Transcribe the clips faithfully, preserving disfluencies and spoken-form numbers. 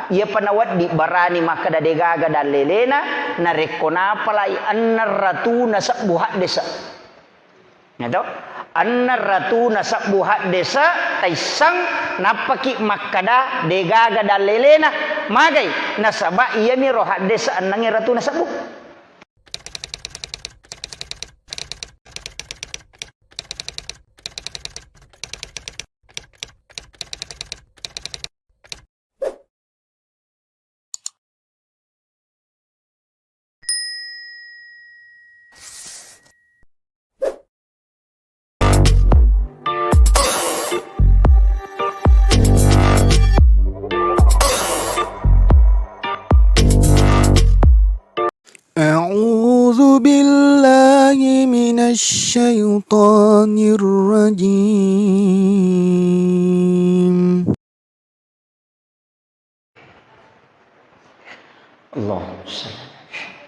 Iyapa nawedding barani makkeda degaga dallelena, narekko napalai enneng ratuna sebbu haddese'. Ya to? Enneng ratuna sebbu haddese' taisseng, nappaki makkeda degaga dallelena. Magai? Nasaba iyamiro haddese' ennengnge ratuna sebbu. أعوذ بالله من الشيطان الرجيم. اللهم صل على محمد.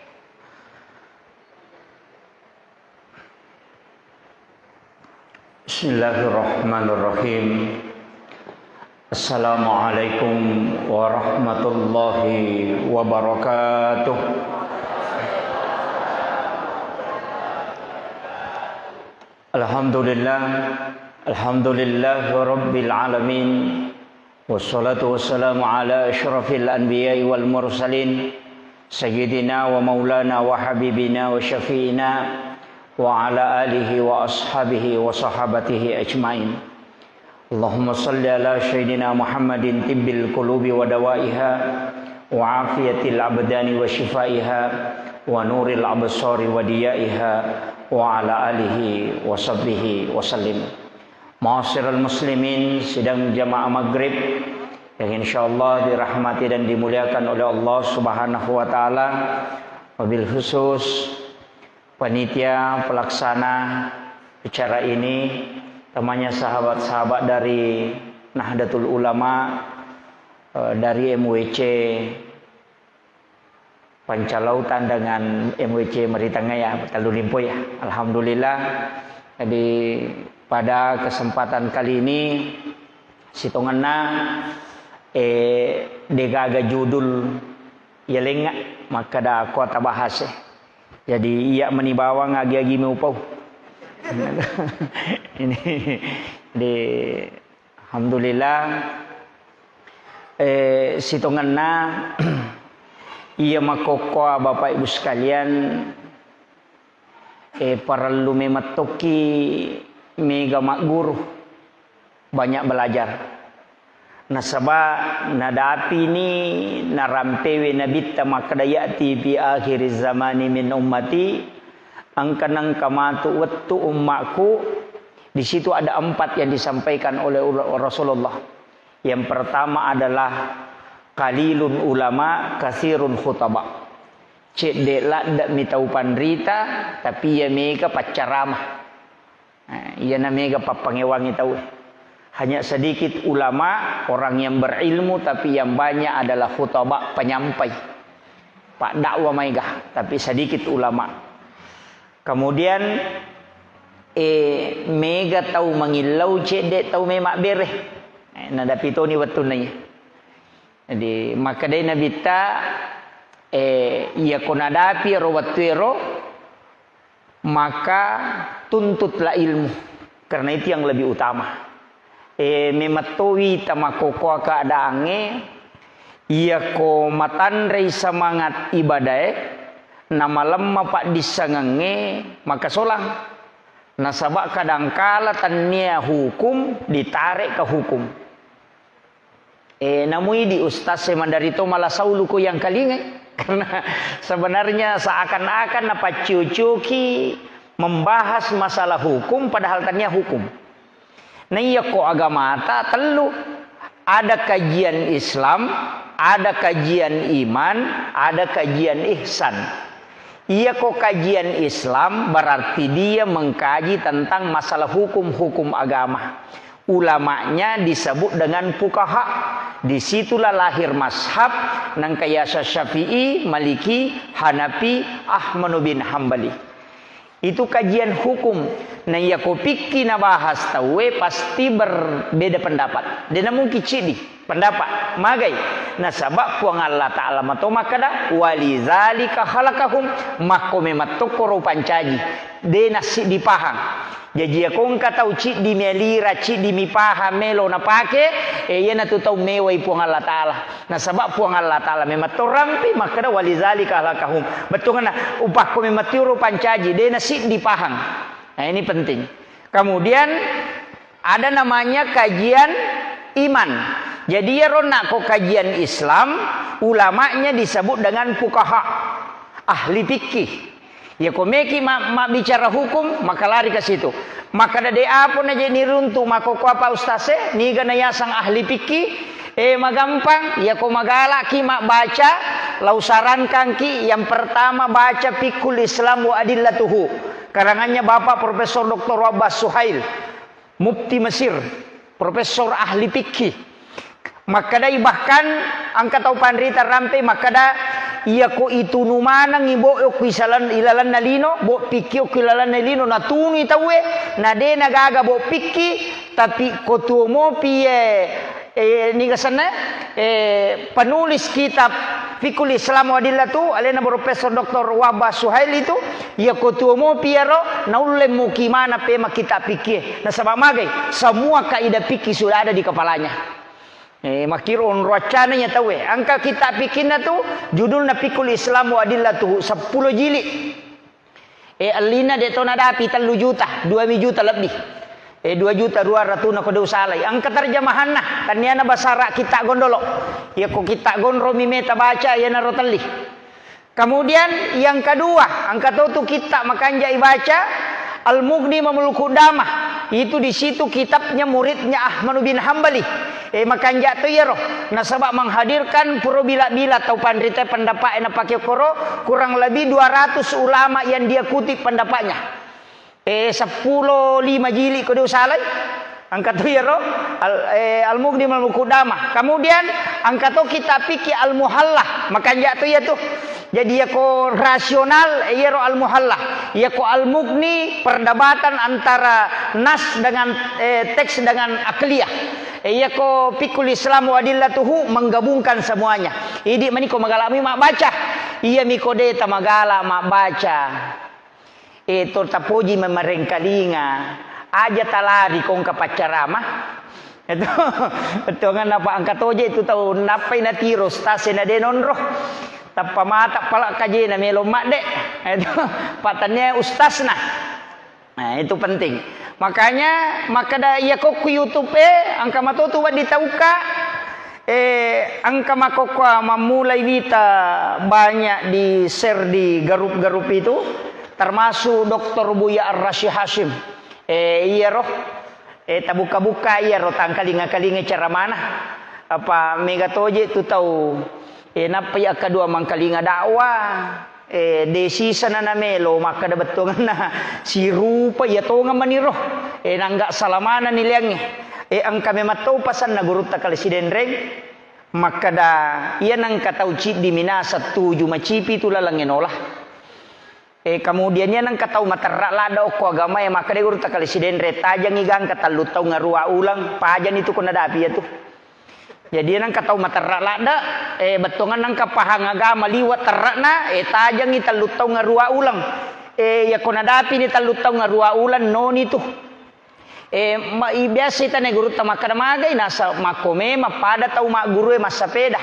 Bismillahirrahmanirrahim. Assalamualaikum warahmatullahi wabarakatuh. Alhamdulillah, alhamdulillah rabbil alamin. Wassalatu wassalamu ala asyrafil anbiya'i wal mursalin, sayyidina wa maulana wa habibina wa syafi'ina wa ala alihi wa ashabihi wa sahabatihi ajmain. Allahumma salli ala sayyidina Muhammadin tibbil qulubi wa dawaiha wa afiyatil abdani wa shifaiha wa nuril absari wa diyaiha wa ala alihi wa sahbihi wa sallim. Ma'asyiral muslimin, sidang jamaah maghrib yang insyaallah dirahmati dan dimuliakan oleh Allah Subhanahu wa taala, wabil khusus panitia pelaksana acara ini, utamanya sahabat-sahabat dari Nahdlatul Ulama, eh, dari M W C Pancalautan dengan M W C Meritangnga ya, tellu limpo ya. Alhamdulillah. Jadi pada kesempatan kali ini sitongenna, eh, degaga judul yalengnga makkeda ko tabahas e. Jadi iya meni bawang agi-agi meupau. Ini di Alhamdulillah, eh, sitongenna iya makkokkoa Bapak Ibu sekalian, eh, parellu memettokki mega magguru, banyak belajar. Nasaba nadapini narampewe nabitta makkeda ya'ti fi akhiriz zamani min ummati, engka nengka matu wettu ummakku, di situ ada empat yang disampaikan oleh Rasulullah. Yang pertama adalah qalilun ulama, katsirun khutaba. Cedde ladde mi tau panrita, tapi iya mega paccarama. Eh, iyana mega pappangewangi tau. Hanya sedikit ulama, orang yang berilmu, tapi yang banyak adalah khutaba, penyampai. Pak dakwa maega, tapi sedikit ulama. Kemudian, eh, mega tau mangillau, cedde tau memabbere. Eh, nadapi toni wettunna iya. Jadi, makkedai Nabitta, eh, iyako nadapi ero wettuero, maka tuntutlah ilmu, karena itu yang lebih utama. Eh, memettowi tamakkokkoa keadaangnge, iyako matanrei semangat ibadae, namalemma paddissengengnge, maka solang. Nasaba kadangkala tennia hukum, ditarekka hukum. Eh, namuidi ustaz e mandarito mala saulu ko yang kalingai. Karena sebenarnya seakan-akan napaccio-cioki membahas masalah hukum, padahal tania hukum. Naiyako agamata tellu, ada kajian Islam, ada kajian iman, ada kajian ihsan. Iyako kajian Islam berarti dia mengkaji tentang masalah hukum-hukum agama. Ulamanya disebut dengan fuqaha. Disitulah lahir mazhab nangka yasa Syafi'i, Maliki, Hanafi, Ahmadu bin Hambali. Itu kajian hukum. Nah, iya ko fikki nabahas tauwe pasti berbeda pendapat. Dena mungkin cidi. Pendapat, magai? Nasaba Puang Allah Ta'ala mato makkeda, "Walidzalika khalaqahum," makko memettokko ro pancaji, de nassiddi pahang. Jaji, iyako engka tau ciddi melira, ciddi mipahang, melo napake, e, iyanatu tau mewai Puang Allah Ta'ala. Nasaba Puang Allah Ta'ala memetto rampi, makkeda, "Walidzalika khalaqahum." Bettuanna, upakko memettiro pancaji, de nassiddi pahang. Nah, ini penting. Kemudian, ada namanya kajian iman. Jadi, iyaro nakko kajian Islam, ulamanya disebut dengan fuqaha, ahli fikih. Iyako meki ma-, mabbicara hukum, maka lari ke situ. Maka dade apa naje niruntu makkokkoe apa ustaz e, niga nayasang ahli fikih? E, magampang, iyako magalaki mabbaca, lau sarankanki yang pertama baca Fiqhul Islam wa Adillatuhu. Karangannya Bapak Profesor Doktor Abbas Suhail. Mufti Mesir, profesor ahli fikih. Makkedai bahkan engka tau panrita rampe makkeda, iyako itunu manengngi bo okko isalan-, ilalenna lino, bo fikih okko ilalenna lino, natunui tauwe, na de nagaga bo fikih, tapi ko tuo mopi, e, e, niga senna, e, penulis kitab Fiqhul Islam wa Adillatuhu, alena Profesor Doktor Wahbah Suhail itu, iyako tuo mopi iyaro, naulle muki maneng pema kitab fikih. Nasaba magai? Semua kaidah fikih sudah ada di kepalanya. E, makkiro onro accana iya tauwe. Engka kitab fikihna tu, judulna Fiqhul Islam wa Adillatuhu, seppulo jili. E, ellina de to nadapi tellu juta, dua juta lebbi. E, dua juta dua ratus na ko de usalai. Engka terjemahanna, tanniana basara kitta gondolo. Iyako kitta gondro mi meta baca, iyanaro telli. Kemudian yang kedua, engka to tu kitta makanja ibaca, Al-Mughni Mamul Qudamah. Itu di situ kitabnya muridnya Ahmad bin Hambali. E, makanja to iyaro. Nasaba menghadirkan pura bila-bila tau panrita pendapat e napake koro, kurang lebih dua ratus ulama yang dia kutip pendapatnya. E, seppulo lima jili ko de usalai. Engka to iyaro, Al-, e, Al-Mughni Mamul Qudamah. Kemudian engka to kitab fikih Al-Muhalla. Makanja to iya tu. Jadi, iyako rasional, iyaro Al-Muhalla. Iyako Al-Mughni, perdebatan antara nas dengan, eh, teks dengan akliyah. Eh, iyako Fiqhul Islam wa Adillatuhu menggabungkan semuanya. Idi maniko magala mi mabbaca. Iya miko de tamagala mabbaca. Eh, to tapoji memarengkalinga. Aja talari kongka paccarama. Itu, bettuanganna, Pak, engka toje tu tau nappai natiro ustaz e na de nonro. Tappa mata pala kajena melo madde. Itu, Pak, tania ustazna. Nah, itu penting. Makanya, makkeda iya kokku YouTube e, engka matotu wedding tauka, eh, engka makkokkoe mammulai wita banyak di-share di garup-garup itu, termasuk Doktor Buya Ar-Rasyid Hasyim. Eh, iyaro. Eh, tabukka-bukka iyaro tangkalinga-kalinga ceramana. Apa mega toje tu tau, eh, nappai akkadua mangkalinga dakwah, eh, de sisana namelo makkeda bettuanganna sirupa iya tongeng maniro. Eh, nangga salamana nileangnge. Eh, engka memang tau pasanna gurutta Kale Sidenreng, makkeda iya nengka tau ciddi minasa tuju macipi tu lalengnge nola. E, kemudian iya nengka tau materra ladda okko agamae, makkeda gurutta Kale Sidenreng, tajangi gangka tellu taung arua uleng, pajani tu ko nadapi iya tu. Jadi iya nengka tau materra ladda, e, bettuangan nengka pahang agama liwa terrana, e, tajangi tellu taung arua uleng. E, iya ko nadapini tellu taung arua uleng, noni tu. Eh, ma-, i-, biasa itane gurutta makkeda magai, nasa makko memang pada tau maggurue massapeda.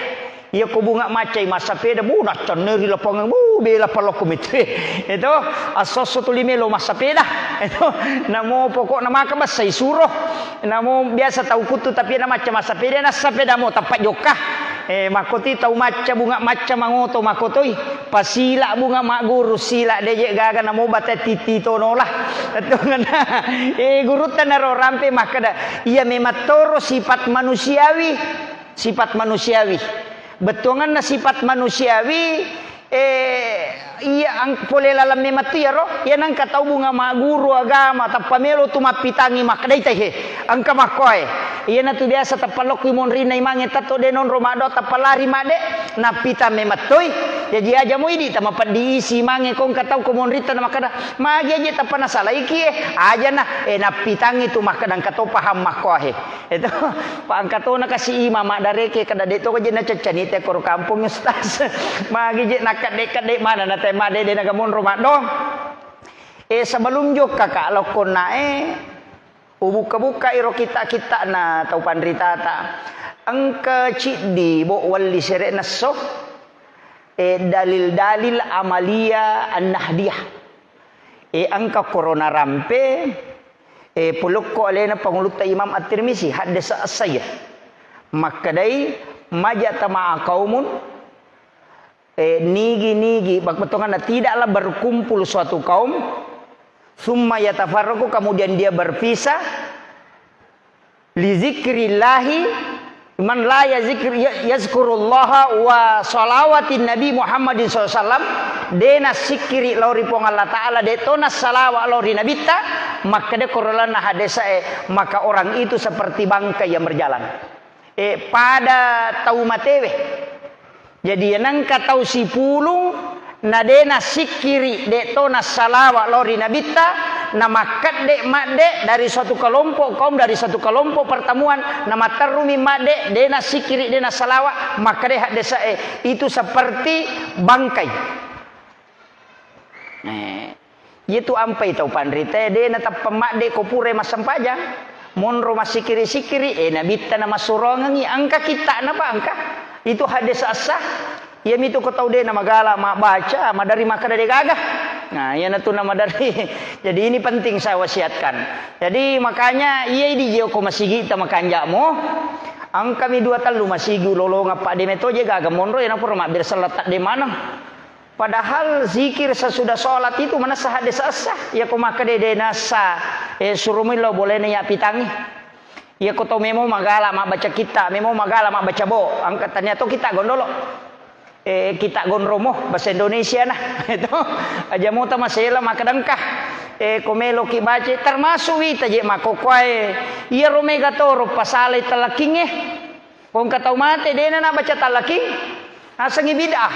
Iya ko bunga maccai massapeda, bu, naccenneri lapangang, bu, bela palokko mete. Itu, asso-asso tuli melo massapeda. Itu, namo pokokna maka bessai suro. Namo biasa tau kuttu tapi na macca massapeda, nassapeda mo tappa jokka. Eh, makkoti tau macca, bunga macca mangoto makkotoi. Pasila bunga magguru, sila deje gaga namo bate titi tonola. Bettuanna. Eh, gurutta naro rampe makkeda, iya memang toro sifat manusiawi, sifat manusiawi. Bettuanganna sifat manusiawi, eh, iya ang-, pole laleng memang tu iyaro, iya nengka tau bunga magguru agama, tappa melo tu mappitangi makkedai taihe. Engka makkoe. Iyanatu biasa tappa lokki monrinna imangnge tatto de nonro maddo tappa lari madde, nappitang memettoi. Jaji aja moi di tama peddi isi mange kong katau ko monritta na makkeda, "Magi aje tappa nasalaiki e?" Aja na, eh, nappitangi tu makkeda engka to paham makkoahe. Itu, pa engka to na kasi imam maddareke kada de to je nacaccani te koro kampung ustaz. Magi je nakkedde-kedde mana na te madede naga monro maddong. Eh, sebelum jokka ka lokkonna e, ubukka-bukka iro kitta-kittana tau panritata. Engka ciddi bo welli sere'na esso, eh, dalil-dalil amalia an-nahdiyah. Eh, engka korona rampe, eh, polokko alena pangulutta Imam At-Tirmizi, haddesa as-sayyid. Makkedai, "Majtama'a qaumun," eh, nigi-nigi, bak-, bettuanganna, tidaklah berkumpul suatu kaum, "summa yatafarraqu," kemudian dia berpisah, "li zikrillahi, man la yazikr-, ya-, yazkurullaha wa salawatin Nabi Muhammadin sallallahu alaihi wasallam," de nassikkiri lao ri Puang Allah Ta'ala, de to nassalawa lao ri Nabitta, makkeda korolanna hadesa e, maka orang itu seperti bangkai yang berjalan. Eh, pada tau matewe. Jadi, nengka tau sipulung, na de nassikkiri, de to nassalawa lao ri Nabitta, na makkedde madde dari suatu kelompok kaum, dari suatu kelompok pertemuan, na matterrumi madde, de nassikkiri, de nassalawa, makkeda haddesa e, itu seperti bangkai. Eh, iyatu ampai tau panrita e, de natappa madde ko pura massempajang. Monro massikkiri-sikkiri, eh, Nabitta namassurongengi, engka kitta'na, Pak, engka. Itu hadis as-sah. Iyamitu ko tau de namagala mabbaca, madari makkeda de gaga. Nah, iyanatu namadari. Jadi ini penting saya wasiatkan. Jadi makanya iya idi jio ko masigi ta makanjamo. Engkami dua tellu masigi ulolongeng, Pak, de meto je gaga monro, iyana pura mabbere selleng tadde maneng. Padahal zikir sesudah sholat itu manessa hadis as-sah. Iya ko makkeda de nassa, eh, suro mui lao bolena iya pitangi. Iya ko tau memo magala mabbaca kitta, memo magala mabbaca bo, engka tania to kitta gondolo. Eh, kitta gondromo, bahasa Indonesia na. Itu aja mota masela makkeda engka. Eh, ko melo ki baca, termasuk wita je makkokkoe. Iya ro mega toro pasalai talakkinge. Ko engka tau mate, dena nabaca talakking, nasengngi bid'ah.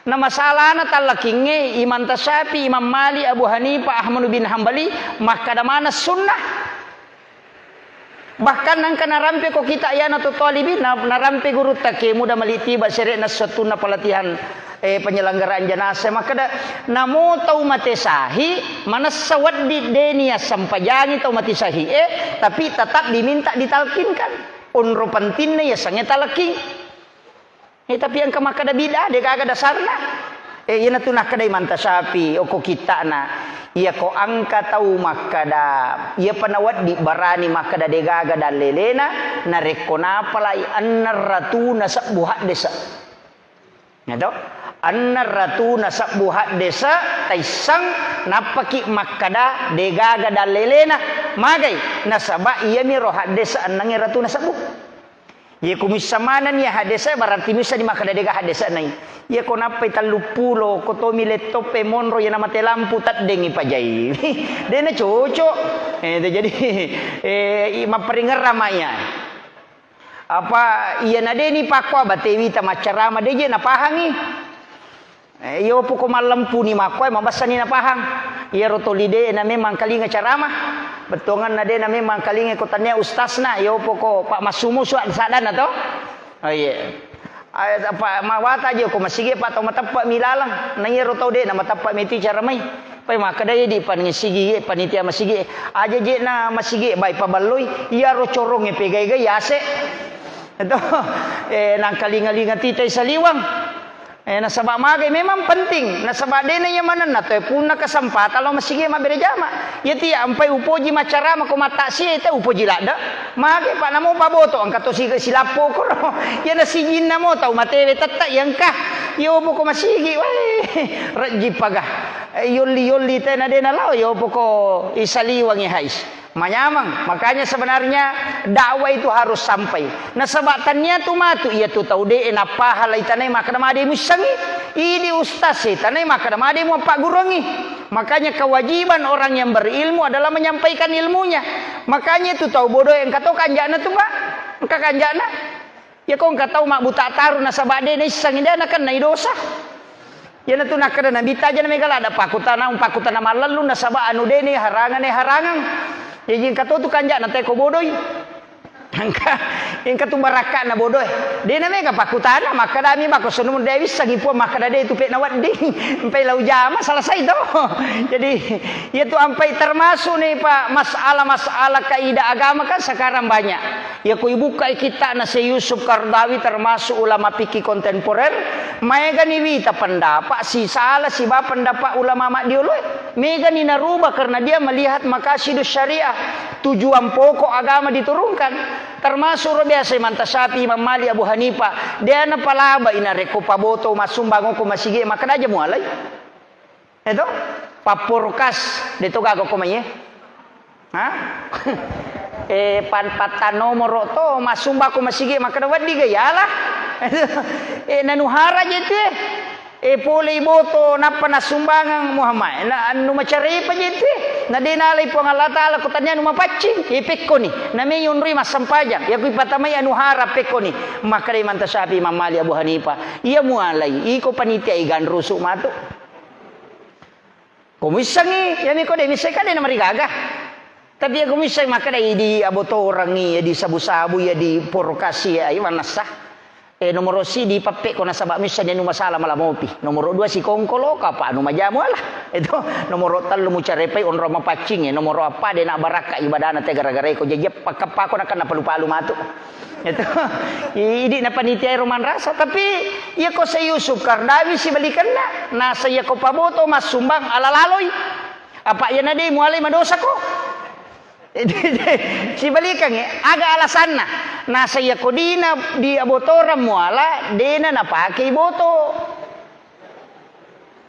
Na masalana talakkingnge, Imam Tasyafi, Imam Malik, Abu Hanifah, Ahmad bin Hambali, makkada maneng sunnah. Bahkan engka narampe ko kita iyana tu talibi, na-, narampe gurutta ke muda mali tiba sere'na settunna pelatihan, eh, penyelenggaraan jenazah. Makkada, namo tau mate sahi, manessa weddi deni assempajangi tau mate sahi, eh, tapi tetap diminta ditalkinkan. Onro pentinna yasengnge talakking. Eh, tapi engka makkada bid'ah, de gaga dasarna. Eh, iyanatu nakkada Imam Tasyafi, okko kitta'na. Iyako engka tau makkada, iyapa nawedding barani makkada de gaga dallelena, narekko napalai enneng ratuna sebbu haddese. Ya to? Enneng ratuna sebbu haddese taisseng, nappaki makkada de gaga dallelena. Magai? Nasaba iyamiro haddese enneng ratuna sebbu. Ye ku missa manenni ya haddese, berarti missani makkada de gaga haddese nai. Ye ko nappai telluppulo, ko tomi laptop e monro, ya namate lampu, teddengi pajai. De na cocok. Eh, jadi, eh, i-, mapparingerrang ma iya. Apa iya na deni pakko abatewi ta maccarama de je napahangi. Eh, iyo poko mallempuni makkoe, mabassani napahang. Iyaro toli de na memang kalinga caramah. Bettuanganna de na memang kalinga ko tania ustasna, iyo poko Pak Massumu sua-, sadanna to. Oh, iya. Ay, apa mawata je ko masigi, Pak, tau mateppe mi laleng. Na iyaro tau de na mateppe mi tu caramai. Pai makkeda idi pan sigi, panitia masigi. Aja je na masigi bai paballoi, iyaro coronge pegai-gai ase. Itu, eh, nangkalinga-linga titai saliwang. Eh, nasaba magai memang penting, nasaba dena iya manenna toe punna kesempatan lao masigi mabbere jama. Iya ti ampai upoji maccarama ko mattaksi, eh, te upoji ladde. Magai pa namo paboto engka to si-, silappo koro. Iya na sijinna mo tau matewe tette iya engka. Iya opo ko masigi, weh, rejji paga. Eh, yolli-yolli te na dena lao, iya opo ko isaliwangi hais. Manyameng. Makanya sebenarnya dakwah itu harus sampai. Nasaba tania tu matu iya tu tau de napahalai tanai makkada made muissengi. Idi ustaz e tanai makkada made muappagguruangi. Makanya kewajiban orang yang berilmu adalah menyampaikan ilmunya. Makanya tu tau bodoh engka to kanjana tu, Pak. Engka kanjana. Ya ko engka tau mabbuta taru nasaba de naissengi, de nakennai dosa. Iyanatu nakkeda Nabitta, aja na mega ladda pakkutana, pakkutana mallellung nasaba anu deni harangane harangeng. Jaji engka to tu kanja'na teko bodoi. Engka, engka tu barakka'na bodoe. De na mega pakkutana, makkedami bako senum de wissengi Puang, makkeda de tu pekna wedding. Empai lau jama selesai to. Jadi, iya tu ampai termasuk nih, Pak, masalah-masalah kaidah agama kan sekarang banyak. Iya ko ibukkai kitta'na Syekh Yusuf Qaradawi termasuk ulama fikih kontemporer, maegani wita pendapat sisala siba pendapat ulama maddioloe. Megani narubah karena dia melihat maqasidus syariah, tujuan pokok agama diturunkan. Termasuk ro biasa Imam Tasyafi, Imam Malik, Abu Hanifah, de napalabai narekko paboto massumbang ko masigi, makkeda aja mualai. Eto? Papporkas, de to gaga ko mai, eh? Ha? Eh, pan-, patta nomoro to, massumbang ko masigi, makkeda wedding ga yala? Eh, nanuhara je tu, eh. Eh, pole iboto, nappa nassumbangeng Muhammad. Na, anu macarepa je tu, eh. Na de nalai Puang Allah Ta'ala, ko tania anu mapaccing, eh, pekkoni. Na me yonroi massempajang, ya kui patamai anuhara pekkoni. Makkeda Imam Tasyafi, Imam Malik, Abu Hanifah. Iya mualai, iko panitia iganrusu matu. Ko muissengngi, iyami ko de misseng ka de namarigaga. Tapi iya ko muisseng makkeda idi abotorengngi, iya di sabu-sabu, iya di porokasi, iya mannessa. Eh, nomoro si di pappe ko nasaba misseng anu masalah mala mopi. Nomoro dua sikongkolo, kapa anu majamu alah. Itu nomoro tellu mucarepai onrong mapaccing, eh. Nomoro appa de na barakka ibadana te gara-gara iko jaji pakka pako nakenna palu-palu matu. Itu, i-, idi na panitia ero manrasa, tapi iya ko Syekh Yusuf Qaradawi sibalikenna, nasa iya ko paboto massumbang ala laloi. Apa iya na de mualai madosa ko? Sibalikangngi, aga alasanna? Nasa iya ko dina di abotorang muala, dena napake iboto.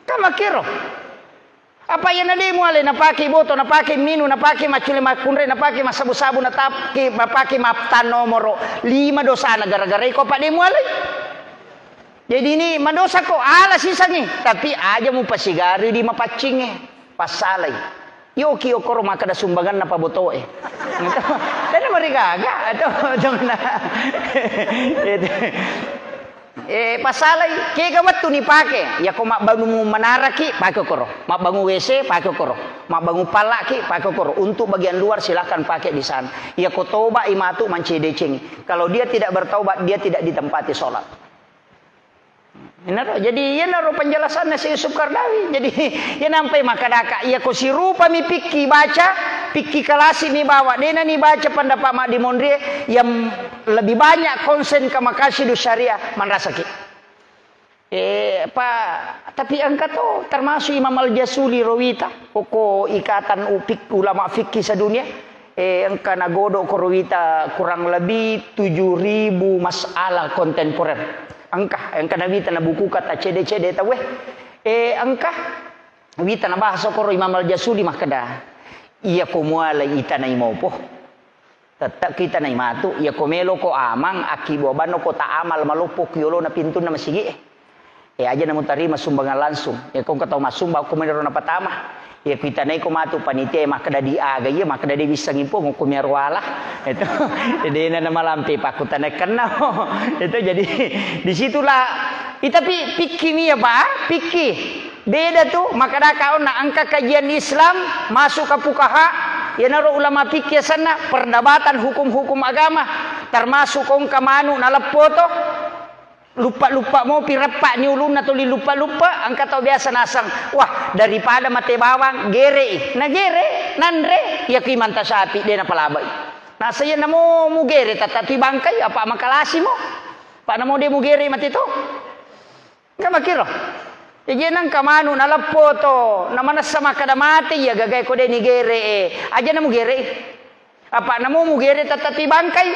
Kan makkiro. Apa iyana de muale napake boto, napake minu, napake maccule makkunrai, napake massabu-sabu, natapke, napake maptan nomoro lima dosana gara-gara iko apa de muale. Jadi ini madosa ko ala sisangi, tapi aja mupasigari di mapaccinge, passalai. Yoki okoro makkeda sumbanganna pabotoe. Tena marigaga atau, atau na. Itu. Eh, pasalai, kega wettu nipake? Yako mabbangung menaraki, pake okoro. Mabbangung W C, pake okoro. Mabbangung pallaki, pake okoro. Untuk bagian luar, silahkan pakai di sana. Yako toba imatu mancedeceng. Kalau dia tidak bertaubat, dia tidak ditempati sholat. Enaro, jadi iyanaro penjelasannya si Yusuf Kardawi. Jadi, iya nampai makadaka, yako sirupami pikki baca, pikki kalasi mi bawa, dena ni baca pendapat maddimonrie yang lebih banyak konsen ke makasidu syariah, manrasaki. Eh, apa, tapi engka to termasuk Imam Al-Jasuli rawita, oko ikatan upik, ulama fikih sedunia, eh, engka nagodo ko rawita kurang lebih tujuh ribu masalah kontemporer. Engka, engka nawita nabukuka ta cede-cede tauwe. Eh, engka wita nabahas okoro Imam Al-Jasuli makkeda, iya ko mualai itanai mopo. Tette'ki tanai matu, iya ko meloko amang, akkibuabanno kota amal maloppo ki yolona pintunna masigi'e. E, aja namutarima sumbangan langsung. Iya ko engka tau massumbang, ko menero napatama. Iya ko itanaiko matu panitia, makkeda di aga, iya makkeda de wissengi pong, ko miaro ala. Itu, dena namalampe pakkutana kenna. Itu jadi, disitulah, i, tapi pikki mi ya, Pak, pikki. Beda tu, makkedaka onna engka kajian Islam, masuk ke fukaha, iyanaro ulama fikih asenna, perdebatan hukum-hukum agama, termasuk ko engka manu naleppo to, luppa-luppa mopi, reppa ni ulunna tuli luppa-luppa, engka tau biasa naseng, wah, daripada mate bawang, gerei, nagere, nanre, iya ko Imam Tasyafi, de napalabai. Nasa iya namo mugere, tata tui bangkai, apa makalasimo, apa namo de mugere mate to. Engka makkiro. Jaji nengka manu naleppo to, namanessa makkeda mate, iya gagae ko de nigere e. Aja namugere. Apa namo mugere tatapi bangkai.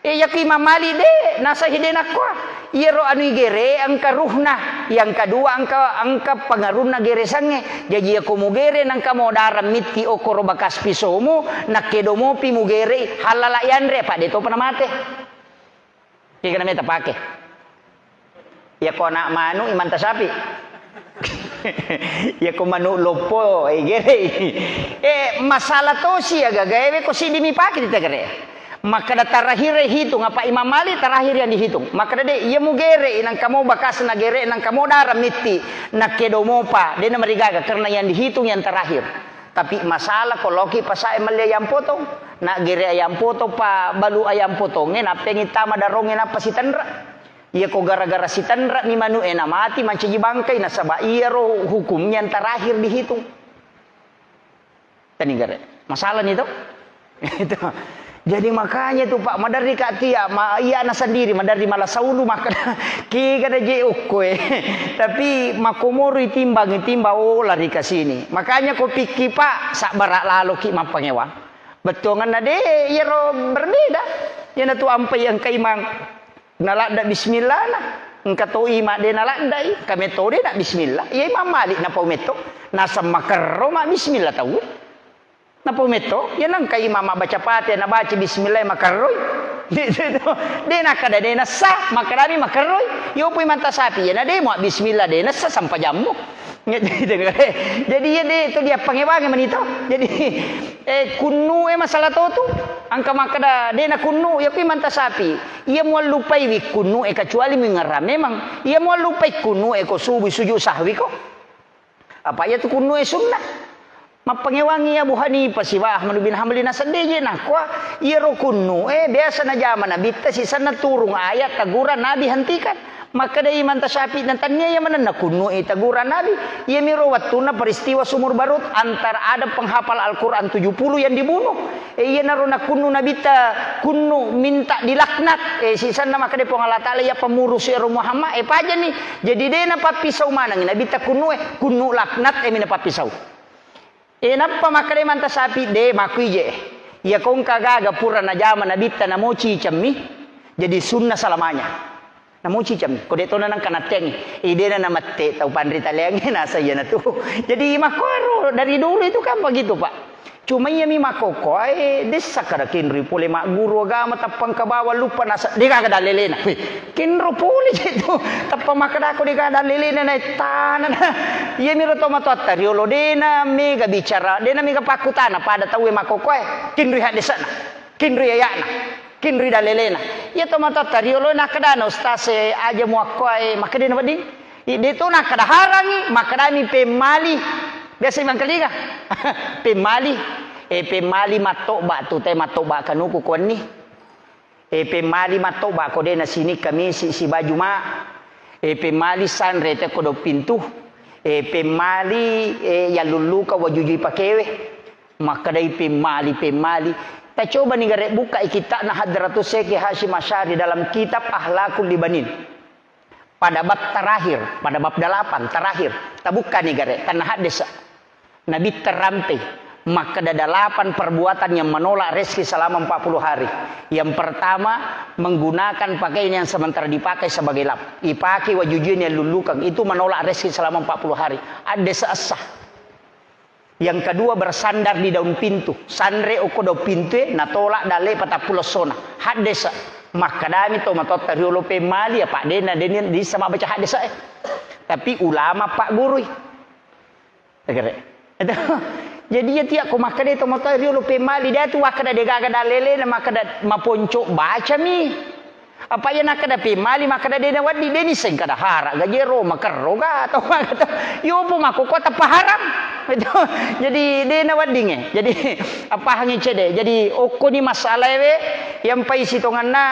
E, yako Imam Malik de, nasahi de nakkoa. Iyaro anu igere engka ruhna. Yang kedua engka, engka pengaruhna gere sange. Jaji yako mugere nengka modarang mitti okoro bakas pisomu, nakkedo mopi mugere halala yanre, apa de topa namate. Kegana meta pake. Yako anak manu Imam Tasyafi. Yako manu loppo, eh, gerei. Eh, masalah tosi ya gagaewe ko siddi mi pake di tegere. Makkeda terakhir hitung, apa Imam Malik terakhir yang dihitung. Makkeda de', iya mugere' nangka mo bakas nagere' nangka mo dara mitti, nakkedo mopa, de' namarigaga karena yang dihitung yang terakhir. Tapi masalah ko loki pasae melli ayam potong, na gere' ayam potong pa balu ayam potongnge, nappengi tama darongnge nappa sitenra'. Iya ko gara-gara sitenra' mi manu'e namati mancaji bangkai, nasaba iyaro hukum yang terakhir dihitung. Tani gare. Masalah ni to? Itu. Jadi makanya tu Pak, maderri ka tia, ma, iya na sendiri, maderri mala saulu maka kega na je okko e. Tapi makomoro itimbang, itimbang, oh, lari ke sini. Makanya ko pikki Pak, sabbara lalo ki mappangewang. Bettuanganna de, iyaro berbeda. Iyana tu ampai engka imang. Naladda bismillahna, engka to ima de naladdai, engka metto de na bismillah. Iya Imam Malik napau metto, naseng makerro ma bismillah tau. Napau metto, iya nengka imam mabbaca Fatihah, nabaca bismillah makerroi. De nakkada de nassa, makkedami makerroi. Yopo Imam Tasapi, iya na de mua bismillah de nassa sampajammu. Jadi iya de to diappangewangi manito. Jadi, eh, kunnu e masalah to tu. Angka makkeda de na kunnu, iya ku Imam Tasapi. Iya muallupai wi kunnu e kecuali mengerang. Memang iya muallupai kunnu e ko subuh sujud sahwi ko. Apa iya tu kunnu e sunnah. Mappangewangi Abu Hanifah siwa Ahmad bin Hambali nasedde je nakua, iyaro kunnu e biasa najama nabitta sisenna turung ayat teguran Nabi hentikan. Makkedai Imam Tasyafi'i, na tania iya manenna kunnu'i teguran Nabi. Iyamiro wettunna peristiwa Sumur Barut, antara ada penghafal Al-Quran tujuh puluh yang dibunuh. E, iyanaro nakunnu Nabitta, kunnu minta dilaknat. E, sisenna makkeda Puang Allah Ta'ala, iya pemurus ero Muhammad. E, pajani. Jadi de napappisau manengi Nabitta kunnu e, kunnu laknat e mi napappisau. E, nappa makkeda Imam Tasyafi'i, de makkuije. Iya kongka gaga pura najama Nabitta namo cicammi, jadi sunna salamanya. Namo cicammi, ko de tona nangka natteangi. E, dena namette tau panrita leangnge nasa iyanatu. Jadi makkoro dari dulu itu kan begitu, Pak. Cuma iya mi makkokkoe, dessa kada kinrui pole magguru agama tappang ke bawah lupa nasa, de gaga dalelena. Wih, Kinro pole je tu, tappa makkedako de gaga dalelena na ettana na. Iyamiro tomatoatta riolo dena mega bicara, dena mega pakkutana pada tauwe makkokkoe. Kinrui haddesana, kinrui ayana, kinrui dalelena. Iya tomatoatta riolo nakkedana ustaz e aja muakkoe, makkedena wedding. I, de tu nakkeda harangi, makkedani pemmali. Biasa imang kaliga. Pemmali. E pemmali mattoba tu te mattoba kanuku kuanni. E, pemmali mattoba ko de nasinikka misi sibaju ma. E, pemmali sanre te ko do pintu. E, pemmali, e, yallulluka wajujui pakewe. Makkedai pemmali, pemmali. Tacobani gare bukkai kitabna Hadratus Syekh Hasyim Asy'ari dalam kitab Akhlaqul Libanin. Pada bab terakhir, pada bab delapan terakhir, tabukkani gare, tanna haddesa. Nabitta rampei, makkeda delapan perbuatan yang menolak rezeki selama empat puluh hari. Yang pertama, menggunakan pakaian yang sementara dipakai sebagai lap. Ipake wajujui yang lullukan, itu menolak rezeki selama empat puluh hari. Haddesa essa. Yang kedua, bersandar di daun pintu. Sanre okko daun pintu e, natolak dalle patappulo essona. Haddesa. Makkedami to matotta riolo pemmali, apa dena, dena dissa mabbaca haddesa e. Tapi ulama paggurui. Tegere. Jadi iya tiak ko makkeda to matotta riolo pemmali, dia tu wakkeda de gaga dalele, na makkeda maponco bacami. Apa iya nakkeda pemmali, makkeda de nawedding, de nisseng kada hara ga jero makerro ga atau makkeda yopo makkokkoe tappa haram. Itu. Jadi de naweddinge. Jadi apahangi cede. Jadi okkoni masalae we, yang pai sitonganna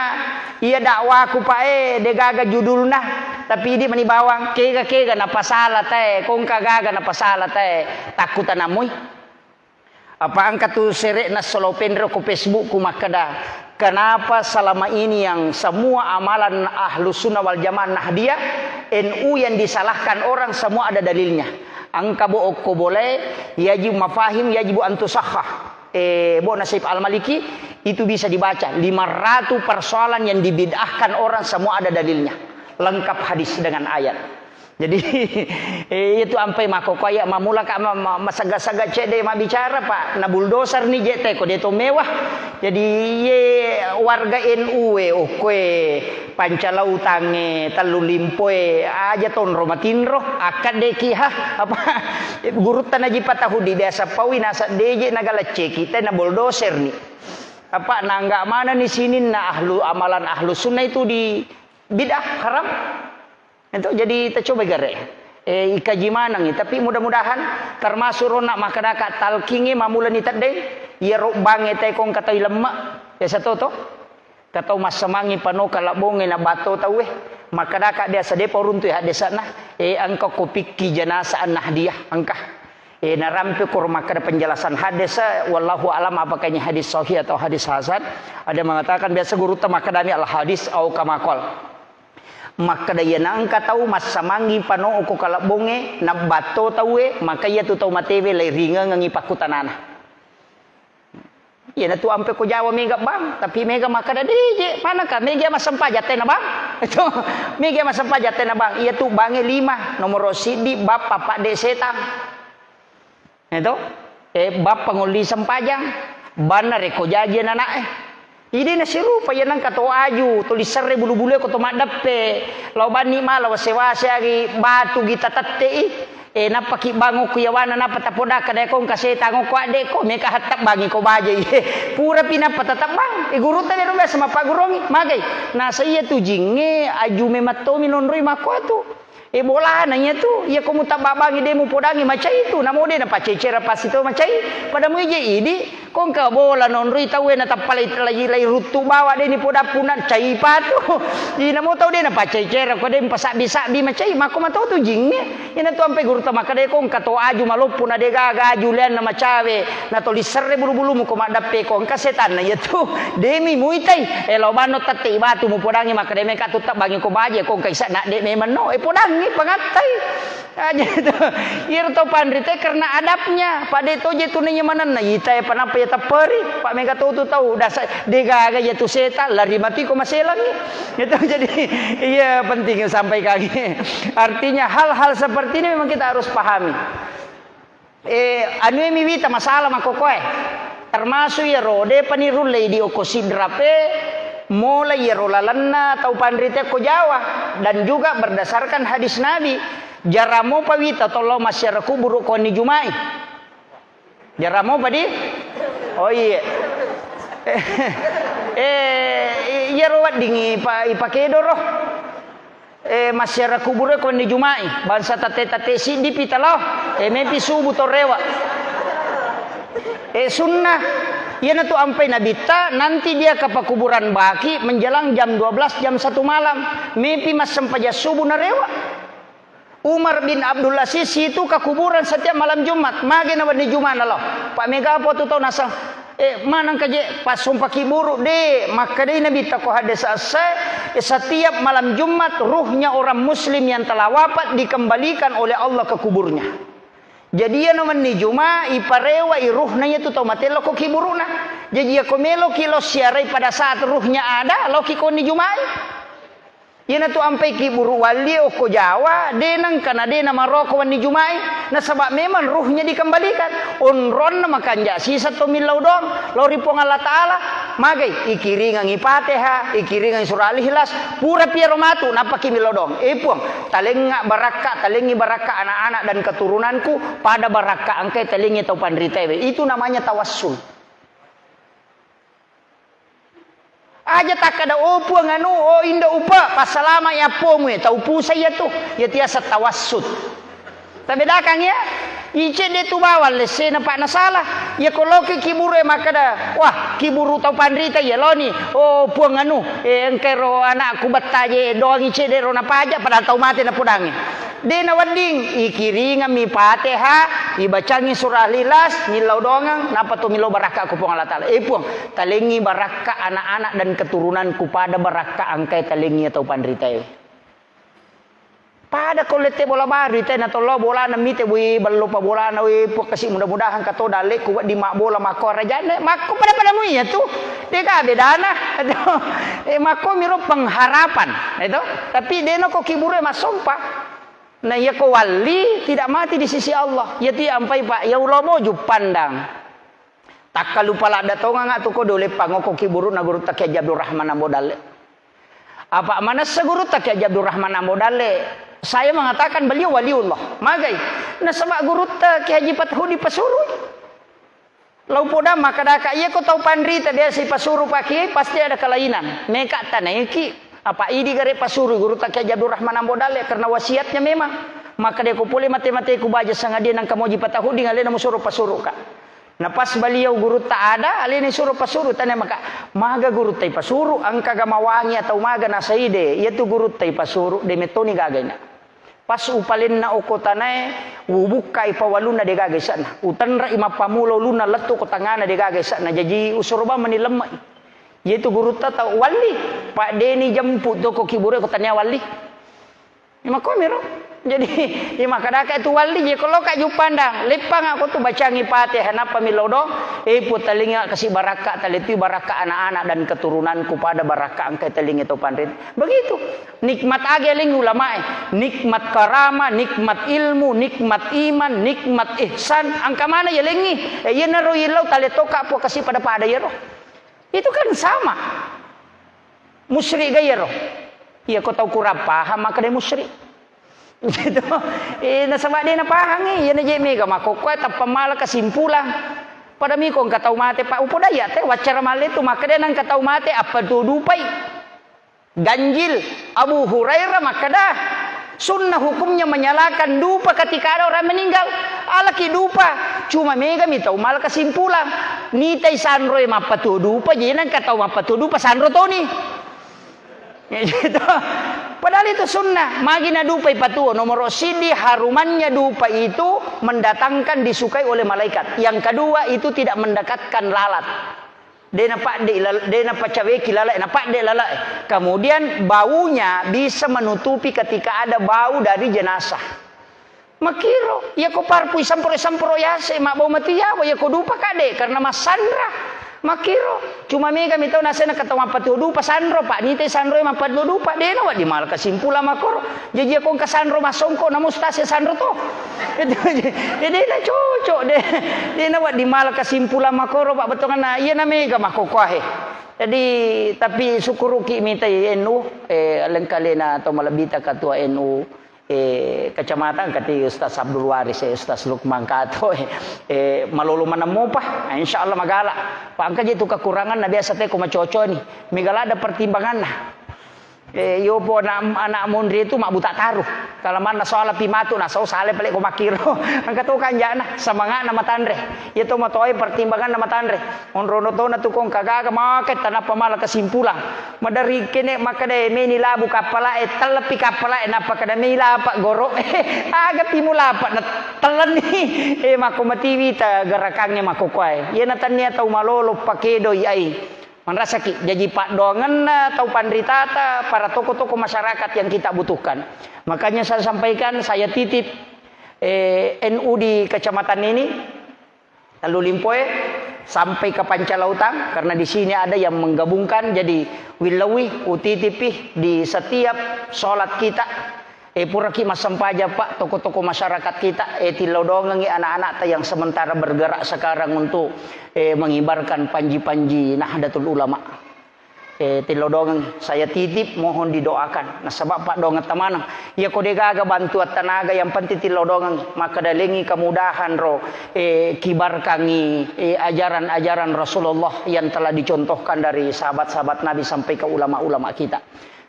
iya dakwaku pae de gaga judulna. Tapi idi mani bawang kega-kega napasala tae, kongka gaga napasala tae, takkutanamui. Apa engka tu sere'na solo penro ko Facebook ku makkeda, kenapa selama ini yang semua amalan Ahlus Sunnah wal Jamaah Nahdiyah, N U yang disalahkan orang semua ada dalilnya. Engka bo okko bolae, yajibu mafahim, yajibu antusahha. Eh, bo Nasaib Al-Maliki, itu bisa dibaca. Lima ratus persoalan yang dibid'ahkan orang semua ada dalilnya. Lengkap hadis dengan ayat. Jadi, eh, itu ampai makkokkoe iya mamula ka ma-, ma-, masegga-segga cedde mabbicara, Pak. Na bulldozer ni je te ko de to mewah. Jadi, ye warga N U e, okkoe, Pancalautangnge, Tellu Limpoe, aja tonro matinro, akkadde ki ha, apa, gurutta naji patahudi biasa paui nasa deje nagalecceki, te na bulldozer ni. Apa nangga manenni sininna ahlu amalan ahlu sunnah itu di bid'ah, haram. Itu jadi tacoba gare. Eh, ikaji manengi, tapi mudah-mudahan termasuk rona makkedaka talkingi mamulani teddeng, iyaro bangnge tae kongka tau lemme, biasa to to. Katau massamangi pano kalabbongnge na batto tauwe, makkedaka biasa depa uruntu haddesana, eh, engka ko pikki jenazah an-Nahdiyah, engka. Eh, narampe koro makkeda penjelasan hadis, eh, wallahu alam apakah ini hadis sahih atau hadis hasan. Ada mengatakan biasa gurutta makkedami al hadis au kama qal. Makkeda iyana engka tau massamangi pano ko kalabbongnge, nabbatto tauwe, maka iyatu tau matewe lairingengengi pakkutanana. Iyanatu ampe ko Jawa mega bang, tapi mega makkeda dije, manaka mega massempajang tena bang. Itu mega massempajang tena bang. Iyatu bangnge lima, nomoro siddi bappa padde setang. Itu, eh, bappa ngolli sempajang, banna rekko jaji anana'e. Idi nasirupa iya nengka to aju, to lisserre bulu-bulu ko to maddeppe. Lao banni mala wase-wase agi batu gi tatettei. Eh, nappaki bangokku yawana nappa tapodakka deko engka setang okko addeko, meka hatta bangi ko bajai. Pura pi nappa tatebbang. Eh, gurutta dero biasa mappagguruangi, magai. Nasa iya tu jingnge aju memattomi nonroi makko atu. E, bolana iyatu, iya ko mutabbabangi de mupodangi macai tu, namo de napacecera pasti to macai. Pada muije idi, ko engka bola nonroi tauwe natappa lai, lai, lai ruttu bawa de nipodappunang cai patu. Inamo tau de napacecera ko de mpasabbi-sabbi macai, makko mato tu jingnge. Iyanatu ampe gurutta makkeda ko engka to aju maloppo na de gaga aju leanna macawe, na to lisserre bulu-bulumu ko maddeppe ko engka setanna iyatu. Demi muitai, e lao banno tette i batu mupodangi makkeda meka tu tabbangi ko baje ko engka isa na de memenno, e podangi pangattai. Aja itu. Iyaro tau panrite karena adabnya, pada to je tu nanya manenna, ita ya panapa ya tepperi, Pak mega to tu tau, dasa de gaga ya tu setan, lari mati ko maselangi. Itu jadi, iya penting sampai kaki. Artinya hal-hal seperti ini memang kita harus pahami. Eh, anue mi wita masalah makkokoe. Termasuk iyaro, depa ni rullei di okko Sidrap e, mola iyaro lalenna tau panrite ko Jawa. Dan juga berdasarkan hadis Nabi, jarang mopa wita tollo massiara kuburu ko wenni Juma'i. Jarang mopa di? Oh iya. Eh, iyaro wedding ipa-, ipakedoro. Eh, massiara kubure ko wenni Juma'i, bangsa tatte-tatte siddi pi talao, eh, mepi subuh to rewe'. Eh, sunnah, iyanatu ampai nabitta, nanti dia ke pekuburan Baqi menjelang jam dua belas, jam satu malam, mepi massempajang subuh narewe'. Umar bin Abdul Aziz itu ke kuburan setiap malam Jumat, mage na wenni Jumat nalao. Pak mega apa tu tau nasang, Eh, manengka je, passompaki buru? De, makkedai Nabitta ko hadis essae, eh, setiap malam Jumat ruhnya orang muslim yang telah wafat dikembalikan oleh Allah ke kuburnya. Jadi iyana wenni Juma, iparewa i ruhna iyatu tau mate lao ko kiburuna. Jadi iyako meloki lao siarai pada saat ruhnya ada, laoki ko wenni Jumai. Iyanatu ampai kiburu walli okko Jawa, de nengka na de namaroko wenni Jumai, nasaba memang ruhnya dikembalikan. Onronna makanja sisa to millau doang lao ri Puang Allah Taala. Magai, ikiringangi Fatihah, ikiringangi surah Al-Ikhlas, pura piaro matu, nappaki millau doang. Eh Puang, talengnga barakka, talengngi barakka anak-anak dan keturunanku, pada barakka engkai talengngi tau panritaewe. Itu namanya tawassul. Aja takkada, "Oh, Puang, anu, oh, Indo, upa, passalama ya appomu e." Tau pusa iya tu, iya tiasa tawassut. Tabedakang ya, icedde tu bawang lessena, Pak, nasala. Iya ko loki kiburu e makkada, "Wah, kiburu tau panrita iya loni. Oh, Puang, anu, eh, engkai ro anakku bettaje doang icedde ro napaja, padahal tau mate napodangi." De nawedding, ikiringemmi Fatihah, ibacangi surah Al-Ikhlas, millau doangeng, nappa to millau barakka ku Puang Allah Taala. Eh Puang, talengngi barakka anak-anak dan keturunanku pada barakka engkai talengngi tau panritae. Pada ko lette bola baru, ite na tollo bolana mite, wih, bello pa bolana, wih, Puang kasi mudah-mudahan kato dalleku wedding mabbola makko arajane, makko pada-pada mui ya tu. Dega bedana. Eh, makko miro pengharapan, itu. Tapi deno ko kiburu e massompa. Nah, iya ko walli tidak mati di sisi Allah. Iya tu ampai, Pak, ya ulomo jupandang. Takkalupa ladda tonganga tu ko dole pangoko kiburuna gurutta Kiai Haji Abdul Rahman Ambo Dalle. Apa manessa gurutta Kiai Haji Abdul Rahman Ambo Dalle? Saya mengatakan beliau waliullah. Magai? Nasaba gurutta Kiai Haji Fathudi Pasurui. Lau poda makkadaka, iya ko tau panrita biasa ipasuru pakiai, pasti ada kelainan. Meka tanaiki, apa idi gare pasuru guru tak Haji Abdul Rahman Ambo Dalle karena wasiatnya memang. Maka dia ko pole mate-mate ku baja sangadia nang kamoji patahuding alena musuru pasuru ka. Na pas baliau gurutta ada, alena suro pasuru, tanya maka, maga gurutta ipasuru, engka ga mawangi atau maga nasaide, iya tu gurutta ipasuru, de metoni gagaina. Pas upalenna okko tanae, ubukkai pawalunna de gaga isa'na. Utenre'i mappammula ulunna lettu ko tangngana de gaga isa'na. Jaji usuro bang meni lemme'i. Iya tu gurutta tau walli, pa deni jempu to ko kibure ko tania walli. Makomiro. Jadi, iya makkadaka tu walli je ko loka juppandang. Leppang aku tu bacangi Fatihah, nappa milodong. Eh, putalinga kasi barakka, taletui barakka anak-anak dan keturunanku pada barakka engka talinga to panrit. Begitu. Nikmat age lengi ulamae. Nikmat karama, nikmat ilmu, nikmat iman, nikmat ihsan. Angka mana ya lengi? Eh, iya naro ilau taletoka po kasi pada-pada yero. Itu kan sama. Musyrik ga iyaro? Iya ko tau kurang paham maka dia musyrik. Gitu. Eh, nasaba de napahang, eh, iya na je mega makkokkoe tappa mala kesimpulan. Pada miko engka tau mate, Pak, upoda iya te waccara male tu maka dia nang engka tau mate apa tu dupai. Ganjil. Abu Hurairah makkada, sunnah hukumnya menyalakan dupa ketika ada orang meninggal. Alaki dupa, cuma mega mi tau mala kesimpulan. Nitai sanroe mappatuo dupa, jadi nang engka tau mappatuo dupa sanro toni. Ya, gitu. Padahal itu sunnah. Magi na dupa ipatuo, nomor sidi harumannya dupa itu mendatangkan disukai oleh malaikat. Yang kedua itu tidak mendekatkan lalat. De napadde lal-, de napacaweki lalae, napadde lalae. Kemudian baunya bisa menutupi ketika ada bau dari jenazah. Makiro, iya ko parpui sempro-sempro yase, mabbau matu yawa, iya ko dupa kade, karena massanra. Makiro, cuma mega mi tau nasena kata mappatuo dupa sanro, Pak, nitai sanro mappatuo dupa, de na wedding mala kesimpulan makoro. Jaji iya ko engka sanro massongko, na mustase sanro to. Jadi na cocok de. De na wedding mala kesimpulan makoro, Pak, betonganna iya na mega makkokkoe. Jadi, tapi syukuruki mitai N U, eh, lengkalena atau malebbita ketua N U, eh, kecamatan kati Ustaz Abdul Waris, eh, Ustaz Lukman Kato, eh, eh, malolo manemmopa, insya Allah magala. Pak, engka je tu kekurangan na biasa teko macoconi. Mega lada pertimbanganna. Eh, yopo anak, anak monri itu mak buta taruh. Kalau mana soal pi matu, nah, so sale pale ko makiro. Engka to kanjana, semangat na matanre. Iya to matoe pertimbangan na matanre. Onrono to na tukong kagaga, make tanapa mala kesimpulan. Madari kene makkeda meni labu kappala e, tellepi kappala e, nappa kada mei lapa goro. Aga pi mulapa na telleni. Eh, mako matiwi ta gerakannya mako koe. Iya na tania tau malolo pakedoi ai. Manrasaki, jaji paddoangenna tau panritata, para tokoh-tokoh masyarakat yang kita butuhkan. Makanya saya sampaikan, saya titip, eh, N U di kecamatan ini, Tellu Limpoe, sampai ke Pancalautang, karena di sini ada yang menggabungkan, jadi willauwi, utitipi di setiap sholat kita. Eh, puraki massempajang, Pak, tokoh-tokoh masyarakat kita, eh, tillau doangengi anak-anakta yang sementara bergerak sekarang untuk, eh, mengibarkan panji-panji Nahdlatul Ulama. Eh, tillau doangeng, saya titip, mohon didoakan. Nasaba, Pak, doangeng tamaneng. Iya ko degaga bantuan tenaga, yang penting tillau doangeng. Maka dalengi kemudahan ro, eh, kibarkangi, eh, ajaran-ajaran Rasulullah yang telah dicontohkan dari sahabat-sahabat Nabi sampai ke ulama-ulama kita.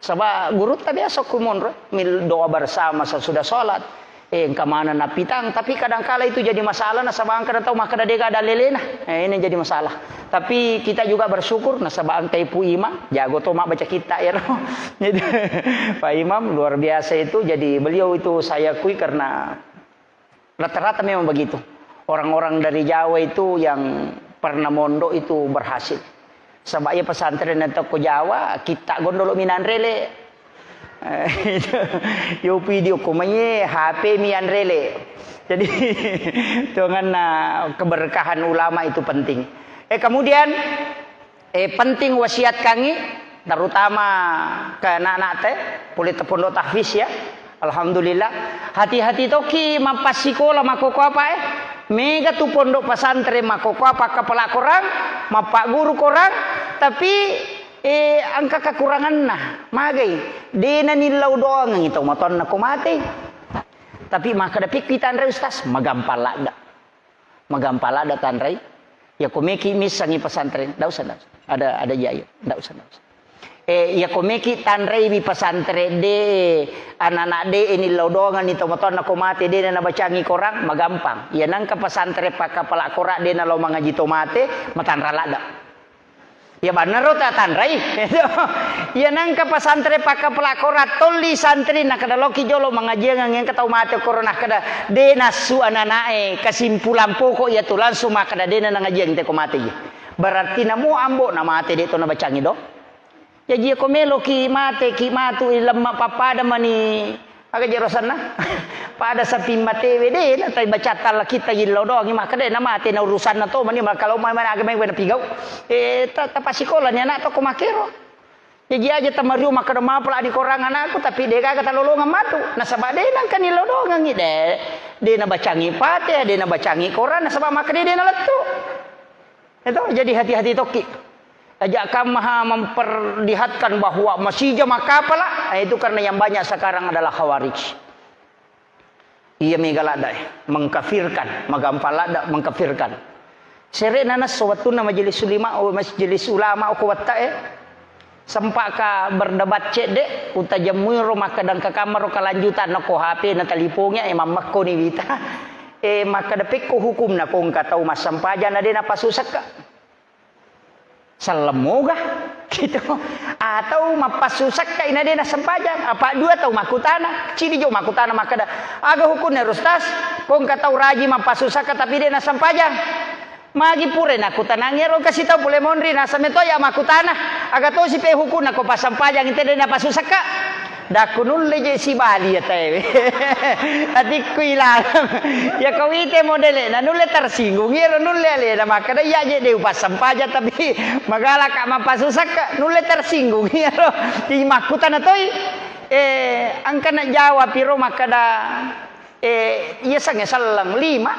Saba gurutta biasa ku monro, mil doa bersama sesudah sholat. Eh, engka maneng napitang, tapi kadangkala itu jadi masalah, nasaba engka tau makkeda dega ada lelena. Eh, ini jadi masalah. Tapi kita juga bersyukur, nasaba engka Ibu Imam, jago to mak baca kitta ya. Jadi, Pak Imam luar biasa itu, jadi beliau itu saya akui karena rata-rata memang begitu. Orang-orang dari Jawa itu yang pernah mondok itu berhasil. Saba iya pesantren yang toko Jawa, kita gondolo minanrele. Eh, itu. Yo video ko maye, H P mi anrele. Jadi, tuanganna keberkahan ulama itu penting. Eh, kemudian, Eh, penting wasiat kangi, terutama ke anak-anak te, pole te pondok tahfiz ya. Alhamdulillah. Hati-hati toki mappasikola makkoko apa eh. Mega tu pondok pesantren makkoko apa kepala korang, mappaguru korang, tapi, eh, engka kekuranganna. Magai, dena nillau doangengi tau matonna ko mate. Tapi makkeda pikki tanre ustaz, magampang ladda. Magampang ladda tanrai. Iya ko meki missengi pesantren, ndak usah, ndak usah. Ada, ada iya, iya, ndak usah, ndak usah. Eh, iya ko meki tanrei mi pesantren de, anak-anak de ini lao doangan ni tomatoanna ko mate de na nabacangi Korang, magampang. Iya nangka pesantren pakkapala Korang de na lao mangaji to mate, matanra ladda. Iya bannero ta tanrai. Iya nangka pesantren pakkapala Korang tolli santri nakkeda loki jolo mangajiang engka tau mate koro nakkeda de nassu anak-anak e, kesimpulan pokok iya tu langsung makkeda de na nangajiang te ko mate iya. Berarti namo ambo na mate de to nabacangi do. Jaji ko meloki mate ki matu i lemma pappada mani aga jero senna. Pada sapi matewe de na tai bacatta la kita illo doang makkeda na mate na urusanna to mani kalau mai mana aga mai wena pigau. Eh ta, tapasikola ni anak to ko makero. Jaji aja tamariu makkeda mapala ni Korang anakku tapi de gaga talolongang matu. Nasaba de nangka ni lodongangi de. De nabacangi Fatihah, de nabacangi Korang nasaba makkeda de nalettu. Itu jadi hati-hati tokki. Aja kam maha memperlihatkan bahwa masija makkapala, eh, itu karena yang banyak sekarang adalah khawarij. Iya mega ladda, eh, mengkafirkan, magampang ladda mengkafirkan. Sere'na nasso wettunna majelis ulama, oh, majelis ulama ko watta, eh. Sempa'ka berdebat cedde, utajemmuiro makkeda engka kammaro kelanjutan nako H P na talipongi, eh, mammakko ni wita. Eh, makkeda pekko hukumna ko engka tau massempajang na de napassu sekka. Selleng moga gitu. Atau mappassu sekka ina de nassempajang. Apa dua tau makkutana, cidi jo makkutana makkeda, aga hukunna ero Ustaz? Ko engka tau raji mappassu sekka tapi de nassempajang. Magi pura nakkutanangi ero kasi tau pole monri nasame to ya makkutana. Aga tosi pe hukunna ko passempajang te de napassu sekka. Dakku nulle je sibali ya taewe. Atikku ilaleng. Ya kawite modele na nulle tersinggung. Iyaro nulle alena makkeda iya je de upassempajang tapi magala ka mappasusakka nulle tersinggung. Iyaro i makkutana toi. Eh, engka na jawab piro makkeda, eh, iya sange selleng lima.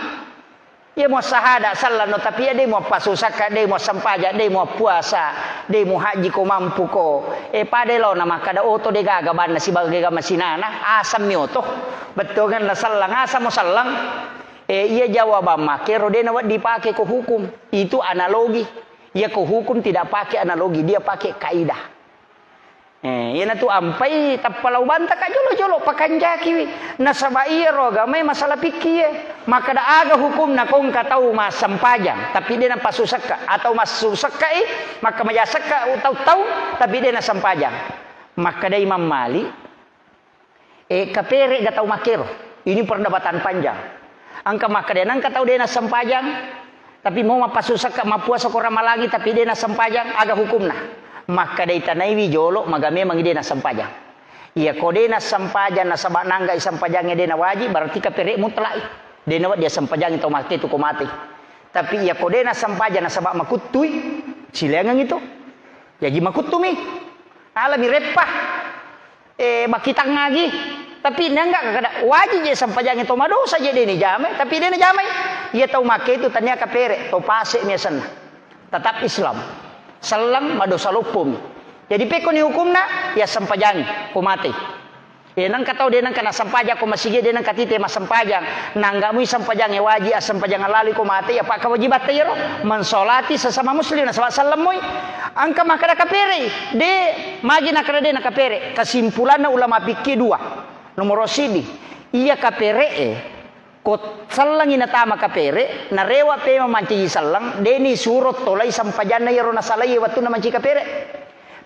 Iya muassahada sellano, tapi iya de muappasusakka, de muassempajang, de muappuasa, de muhajji ko mampu ko. Eh, pada laona makkada oto de gaga banna sibaga masinana, asammi oto. Bettuanganna selleng, asamo selleng. Eh, iya jawabang makkero de nawedding dipake ko hukum. Itu analogi. Iya ko hukum tidak pakai analogi, dia pakai kaidah. Eh, iyanatu ampai tappa lao bantaka jolo-jolo pakanjakiwi. Nasaba iyaro agamae masalah fikkie. Makkada aga hukumna ko engka tau massempajang, tapi de napassusakka, atau massusakkai, makkamajasakka tau-tau, tapi de nassempajang. Makkada Imam Malik, Eh, kapere ga tau makkero? Ini perdebatan panjang. Engka makkeda, nengka tau de nassempajang, tapi mau mappasusakka, mappuasa ko Ramalangi, tapi de nassempajang, aga hukumna? Makkeda itanaiwi jolo, maga memang de nassempajang. Iya ko de nassempajang, nasaba nangga i sempajangnge de nawajib, berarti kapere mutlak i. De nawedding sempajangi tau makke tu ko mate. Tapi iya ko de nassempajang, nasaba makuttui, silaingeng itu. Jaji makuttumi. Alami reppa. Eh, makkitangngagi. Tapi nengga kada wajib je sempajangi to madosa je de ni jamai, tapi de na jamai. Iya tau makke itu tania kapere, to pase mi asenna. Tetap Islam. Selleng madosa loppomi. Jadi pekko ni hukumna, ya sempajangi, ko mate. Eh, nengka tau de nengka na sempajang ko masigi de nengka tite massempajang. Nangga mui sempajangi wajib, assempajang lalu ko mate, ya pak kewajibatta yero. Mensolati sesama muslim, nasaba selleng mui. Engka makkada kapere, de Magi nakkeda de nakapere? Kesimpulanna ulama fikih dua. Nomoro sidi, iya kapere e, ko sellengi natama kapere, narewa pema mancaji selleng, de nisuro tolai sempajanna iyaro nasalai wettunna mancaji kapere.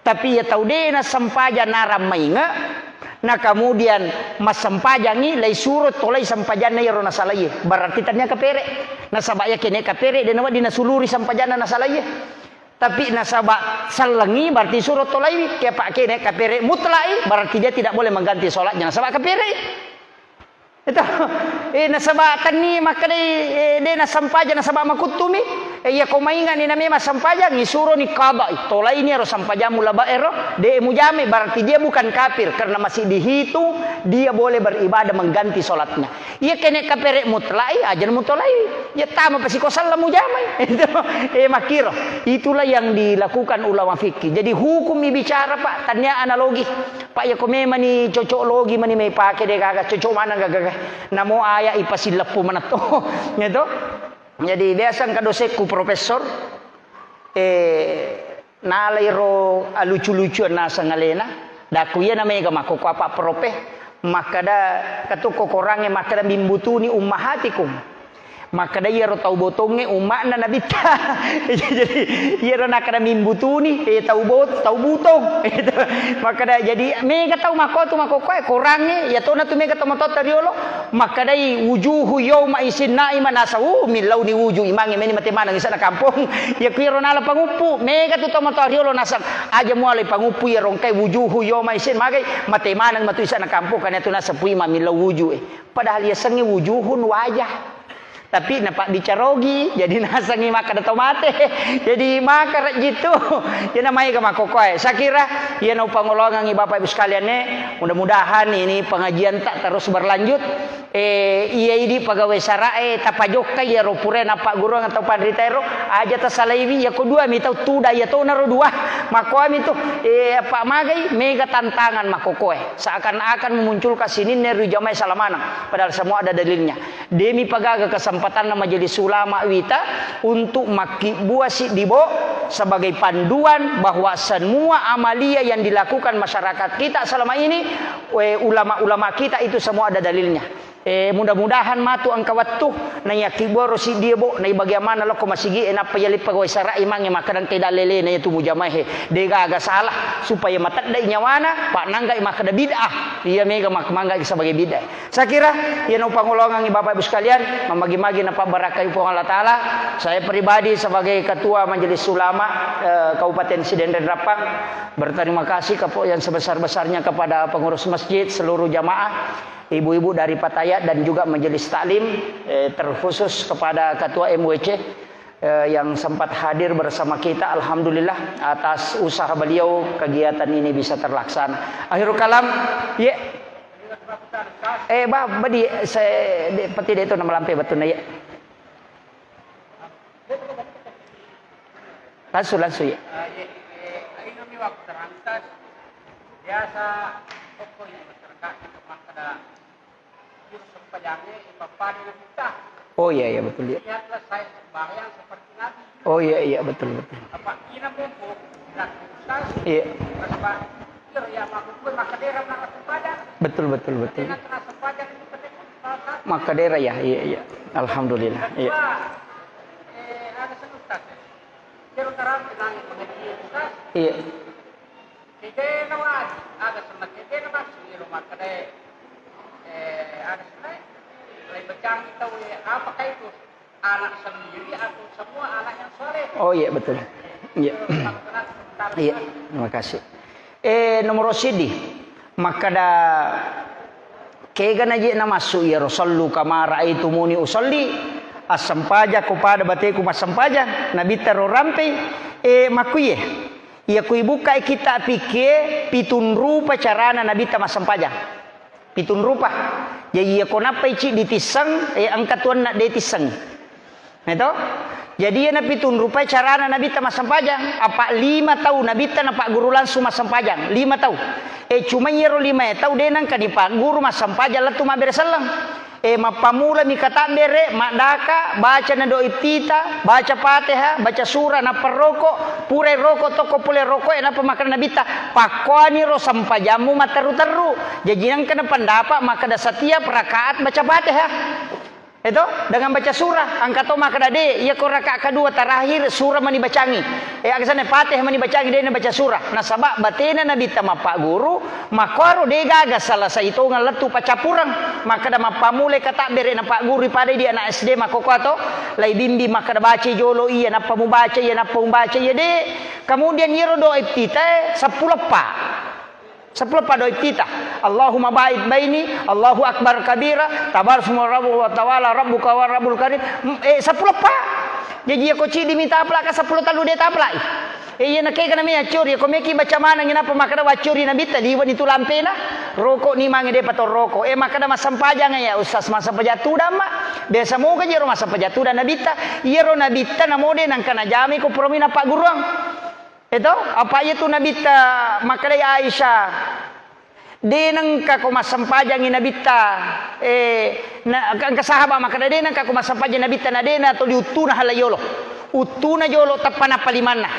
Tapi iya tau de nassempajang narang mainge, na kemudian massempajangi, lai suro tolai sempajanna iyaro nasalai. Berarti tania kapere. Nasaba iya kene kapere, de nawedding nasuluri sempajanna nasalai. Tapi nasaba sellengi berarti suro tolaiwi, ke pak kene kapere mutlai, berarti dia tidak boleh mengganti sholatnya nasaba kapere. Itu. Eh, nasaba tanni makkedai, eh, de nassempajang nasaba makuttumi. Eh, iya ko mainga ni namema sempajang, isuro ni qada, tolai ni ero sempajang mulaba ero, de mujame, berarti dia bukan kafir karena masih dihitung dia boleh beribadah mengganti sholatnya. Iya kene kapere mutlai, aja mutolai. Ya tama pasi ko sallam mujamai. Itu, eh, makkiro. Itulah yang dilakukan ulama fikih. Jadi hukum bicara, Pak, tania analogi. Pak, ya ko memang ni cocok logi mani mai pake de gaga, cocok mana gaga. Namo ayat ipasilleppu manetto. Gitu. Jadi, biasa engka dosekku profesor, eh, nalai ro alucu-lucuan naseng alena, dakku iya na mega makkokkoe apa prope, makkada katukko korangnge makkada mimbutuni ummahatikum. Makkada iyaro tau botongnge umma'na nabitta. Jadi, iyaro nakkada mimbutuni, eh, tau bot-, tau butong. Makkada, jadi, mega tau makkotu makkokkoe, korangnge, iyatona tu mega tau matoatta riolo. Makkadai, "Wujuhu yauma isin naima," nasau, millauni wuju imangnge meni mate maneng isana kampong. Iya kuiro nala panguppu, mega tu tau matoa riolo nasang, aja mualai panguppu iya rongkai wujuhu yauma isin magai, mate maneng matu isana kampong, karena tu nasepui mamillau wuju e. Padahal yasengnge wujuhun wajah. Tapi napabbicarogi, jadi nasengngi makkada tau mate. Jadi maka rejjitu. Yana maega makkokkoe. Sakira yana upangolongangi Bapak Ibu sekalian e, mudah-mudahan ini pengajian tak terus berlanjut. Eh, iya idi pegawai sara e, tapajokka iyaro pura nappagguruang atau panrita ero, aja tasalaiwi, iya ko dua mi tau tuda iya tona ro dua. Makkoami tu, eh, apa magai, mega tantangan makkokkoe. Seakan-akan memunculkan sininna ri jamaah salamanang. Padahal semua ada dalilnya. Demi pagaga kesempatanna majelis ulama wita untuk makkibbua siddi bo sebagai panduan bahwa semua amalia yang dilakukan masyarakat kita selama ini, eh, ulama-ulama kita itu semua ada dalilnya. Eh, mudah-mudahan matu engka wettu, naiyakkibbuaro siddi e bo, naibagi amanah lokko masigi e, nappa yalippa gawai sara imangnge makkadang tedang lelena yatu mujamaehe. Degaga salah, supaya mateddai nyawana, pa nanggai makkada bid'ah. Iya mega mak-, manggai sebagai bid'ah. Saya kira, iya naupangolongangi Bapak Ibu sekalian, mamagi-magi napabarakai Puang Allah Ta'ala. Saya pribadi sebagai Ketua Majelis Ulama, eh, Kabupaten Sidenreng Rappang, berterima kasih kepo-, yang sebesar-besarnya kepada pengurus masjid, seluruh jamaah, ibu-ibu dari Patayat dan juga majelis taklim, eh, terkhusus kepada Ketua M W C, eh, yang sempat hadir bersama kita, alhamdulillah, atas usaha beliau kegiatan ini bisa terlaksana. Akhirul kalam, ye. Eh, ba, badi, se, de, peti de itu nama lampe betul na, ye. Langsung, langsung, ye. Biasa pokoknya masyarakat makkada, iro sempajangnge, eh, pappada nabitta. Oh, iya, iya, betul, iya. Niatlah saya sembahyang seperti Nabi. Oh, iya, iya, betul, betul. Apa ina mumpung, nak ustaz, iya. Nasaba iro ya makkukue makkadera na sempajang. Betul, betul, betul. Makkadera na sempajang itu penting, salah satu. Makkadera, ya, iya, iya. Alhamdulillah, iya. Kedua, eh, ada satu ustaz, ya. Iro terang nang pengajian ustaz. Iya. Kegena wajib, aga senna kegena massu iro makkeda, eh, aga senna, lai bacangi tau, eh, apakah itu anak sendiri atau semua anak yang soleh? Oh iya, betul. Iya. Iya, terima kasih. Eh, nomor sidi, makkeda kegana je namassu iyaro sallu kama raaitumuni usalli, assempajang ko pada bateku massempajang, nabitta ro rampei, eh, makkuye. Iya ku ibukkai kitta fikkie, pitung rupa carana Nabitta massempajang. Pitung rupa. Jaji iya ko nappai ciddi tisseng, eh, engka tuanna de tisseng. Eto? Jadi iyana pitung rupai carana Nabitta massempajang. Apa lima tau Nabitta napagguru langsung massempajang. Lima tau. Eh, cuma iyaro lima tau de nengka nipagguru massempajang lettu mabbere selleng. Eh, mappamulami katabbere, maddaka, baca na doa iftitah, baca Fatihah, baca surah, nappa roko, purai roko, tokko pole roko, eh, nappa makkeda Nabitta, pakkoani ro sempajammu matteru-teru. Jaji engka na pendapat makkeda setiap rakaat baca Fatihah. Eto, dengan baca surah, engka to makkeda de, iya ko rakaat kedua terakhir surah mani bacangi. Eh, aga senna Fatihah mani bacangi, de na baca surah. Nasaba batena Nabitta mappagguru, Makkuaro de gaga salasai tongeng lettu paccappureng. Makkeda mappammulai katabbere napaggurui pada idi anak S D makkokkoe to, lai bimbing makkeda bacai jolo iya, nappa mubaca iya, nappa mubaca iya, de. Kemudian iyaro doa iftitah seppulo eppa. Seppulo eppa doa iftitah. Allahumma ba'id baini, Allahu akbar kabira, tabarak ismu rabbu wa ta'ala rabbuka wa rabbul karim. Mm, eh, seppulo eppa. Jaji iya ko ciddi mi taplaka seppulo tellu de taplai. Eh, iyana kega na me accori, ko meki baca maneng, inappa makkeda waccori Nabitta, liwani tu lampena, roko ni mange depa to roko. Eh, makkeda massempajang ya Ustaz, massempajang tudang ma. Biasa moga jero massempajang tudang Nabitta, iyaro Nabitta namo de nangka najamai ko purami nappagguruang. Eto, apa iya tu Nabitta makkedai Aisyah, De nengka ko massempajangi Nabitta, eh, na, engka sahaba makkeda, de nengka ko massempajangi Nabitta, na de na toli uttuna halla yolo. Uttuna jolo tappa nappa limanna.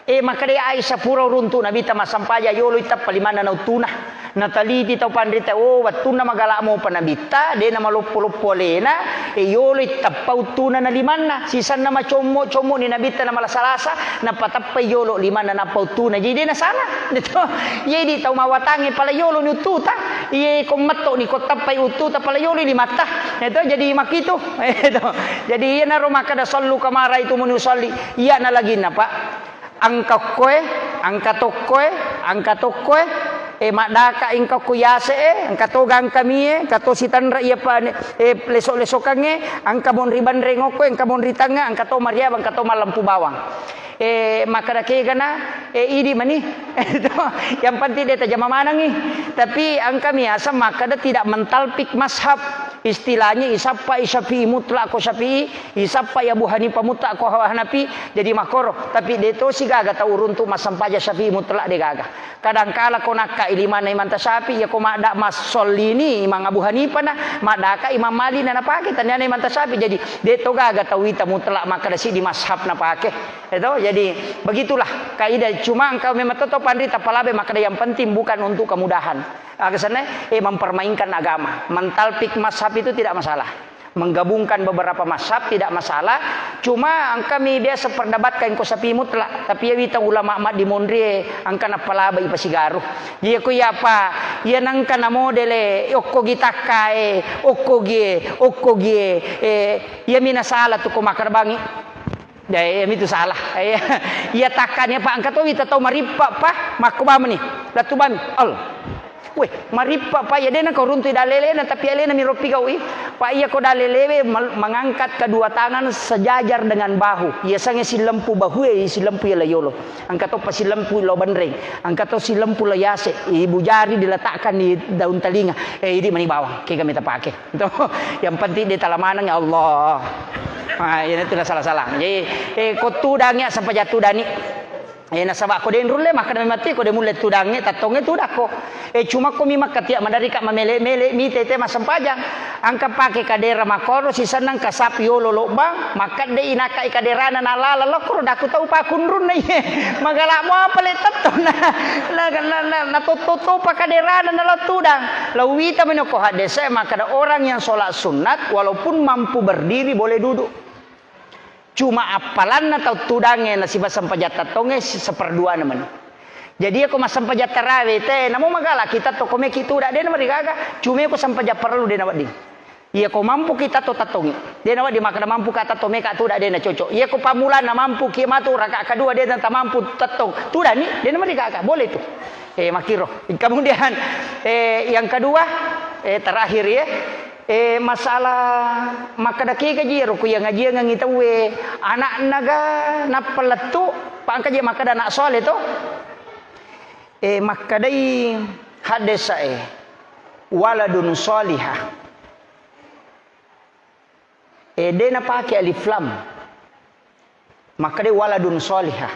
Eh, makkeda Aisyah, pura uruntu Nabitta massempajang yolo tappa limanna na uttuna. Nataliti tau panrita, oh, wettunna magala mopa Nabitta, de na maloppo-loppo alena, eh, yolo tappa uttuna na limanna. Sisanna macommo-commo ni Nabitta na malasa-lasa, nappa tappai yolo limanna nappa uttuna. Jadi de na salah. Iya idi tau mawatangnge pala yoloni uttuta, iye ko metto'ni ko tappai uttuta pala yoloi limatta. Eto, jadi makkitu. Eto. Jadi iyanaro makkeda, "Sallu kama raitumuni usalli." Iyana laginna, Pak. Engka okkoe, engka tokkoe, engka tokkoe, e, maddaka engka okko yase'e, engka to gangkamie, engka to sitanra iya pa, e, leso-lesokangnge, engka monri banreng okkoe, engka monri tangnga, engka to mariaba, engka to mallempu bawang. Eh, makkeda kegana, eh, idi mani. Yang penting de tajama manengi. Tapi engka miaseng makkeda tidak mentalpik mazhab. Istilahnya isappai Syafi'i mutlak ko Syafi'i, isappai Abu Hanifah mutlak ko Hanafi, jadi makkoro. Tapi de tosi gaga tau uruntu massempajang Syafi'i mutlak, de gaga. Kadangkala ko nakkai limanna Imam Tasyafi'i, iya ko madda massallini Imam Abu Hanifah na, maddaka Imam Malik na napake, taniana Imam Tasyafi'i. Jadi de to gaga tau wita mutlak makkeda siddi mazhab napake. Eto, jadi begitulah kaidah. Cuma engka memang to tau panrita palabe makkeda yang penting bukan untuk kemudahan. Aga senna, eh, mempermainkan agama. Mentalpik mazhab itu tidak masalah. Menggabungkan beberapa mazhab tidak masalah. Cuma engkami biasa perdebatkan ko Syafi'i mutlak, tapi iya wita ulama maddi monrie engka napalabe ipasigaru. Iya ko iya apa? Iya nengka na modele okko gi takkae, okko gie, okko gie, eh, iya mina salah tu ko makkeda bangi. Dai, iya mitu salah. Iya, iya takkani apa engka to wita tau marippa pa, makko bameni. Latu bami. Allah. Weh, marippa pa iya dena kau runtu dalelena tapi alena mi roppi gaui. Pa iya ko dalelewe mal-, mengangkat kedua tangan sejajar dengan bahu. Iya sange silempu bahu e, silempu iya layolo. Engka to pa silempu lo banreng. Engka to silempu lo yase. Ibu jari diletakkan di daun telinga. Eh, idi mani bawang. Kega meta pake. Itu yang penting de talamaneng ya Allah. Ah, iya itu na salah-salah. Jadi, eh, ko tudangi sampai jatuh dani. Eh, nasaba ko de nrulle makkeda mati ko de mulle tudangi, tattonge tudakko. Eh, cuma ko mi makkatia madarika mamele-mele mi tete massempajang. Engka pake kadera makkoro sisenna engka sap yolo lobbang, makkedde inakkai kaderana nalala lokkoro daku tau pakunrunna iye. Magala mo apa le tettona. Na, na, na, na totto-toppa kaderana nala tudang. Lauwita meni okko haddese makkeda orang yang sholat sunat walaupun mampu berdiri boleh duduk. Cuma appalanna tau tudangnge nasiba sempajang tattongnge si-, seperduana meni. Jadi iya ko massempajang tarawe te, namo magala kita to ko meki tuda de namarigaga, cuma iya ko sempajang parellu de nawedding. Iya ko mampu kita to tattongnge. De nawedding makkeda mampu ka tatto meka tuda de na cocok. Iya ko pammulanna mampu ki matu raka kedua de na tamampu tattong. Tudani, de namarigaga, boleh tu. Eh, makkiro. Kemudian, eh, yang kedua, eh, terakhir ya, eh, masalah makkeda kega ji ro ku yang ngajiangengi tauwe, anakna ga nappa lettu, pa engka je makkeda anak soleh to. Eh, makkedai haddesa e, waladun solihah. Eh, de napake alif lam. Makkeda waladun solihah.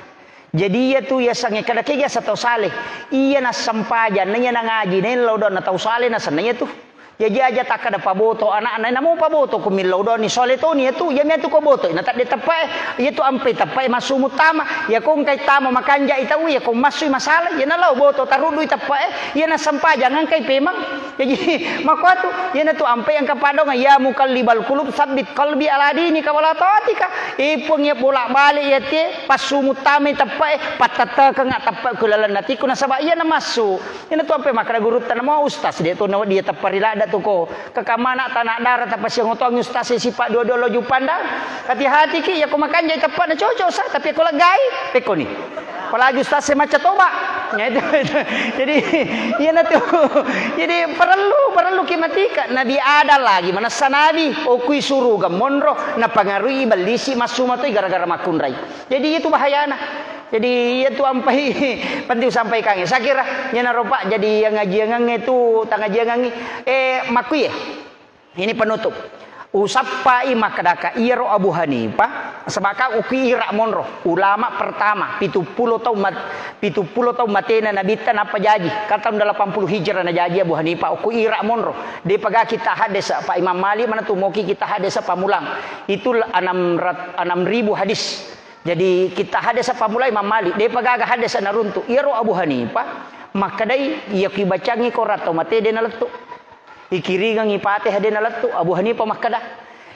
Jadi iya tu iya sange kada kega sa tau saleh. Iya nassempajang, na iya nangaji, na iya lao doang na tau saleh na senna iya tu. Jaji aja takkada paboto anakna, namo paboto ku millau doang ni soleh toni iya tu, iya mia tu ko boto, na tadde teppa e, iya tu ampai teppa e massu muttama, iya ko engkai tama makanjai tau, iya ko massui masalai, iya na lao boto tarudui teppa e, iya nassempajang engkai pemang. Jaji, makkuatu, iyanatu ampai engka paddoangeng, "Ya muqallibal qulub, tsabbit qalbi ala dinika wala taatika." Eh, Puang, iya bolak-balik iya tie, passumu tamai teppa e, pattettekengnga teppa ku lalenna atiku, nasaba iyana massu. Iyanatu ampai makkeda gurutta, namo ustaz, de to nawedding iya teppa ri ladda tu ko. Kakamana tanak dara tapasiangotoangngi ustaz e sipa dua-dua lo jupandang. Hati-hatiki, iya ko makanjai teppa na cocok sa, tapi ko leggai, pekkoni. Apalagi ustaz e macca toba. Ya, itu, itu. Jadi, iyanatu. Jadi, parellu, parellu ki matika. Nabi Adam lagi manessa nabi, okui suruga monro, napangarui ibellisi massu matoi gara-gara makkunrai. Jadi, itu bahayana. Jadi, iyatu ampai penting usampaikangngi. Saya kira, iyanaro, Pak, jadi yang ngajiangangnge tu, tangajiangangngi, eh, makkui ya. Ini penutup. Usappai makkedaka iyaro Abu Hanifah, Sebaka uku Irak monro, ulama pertama, pitu pulo tau mat-, pitu pulo tau matena nabitta nappa jaji. Kan tahun delapan puluh Hijrah najaji Abu Hanifah, uku Irak monro. Depa gaga kitta hadis Pak Imam Malik, mana tu moki kitta hadis pamulang. Itu enam rat-, enam ribu hadis. Jadi kitta hadis pamulang Imam Malik, depa gaga hadis naruntu. Iyaro Abu Hanifah makkedai, iya kibacangi Quran tau mate de nalettu. Ikiringengngi Fatihah de nalettu, Abu Hanifah makkeda.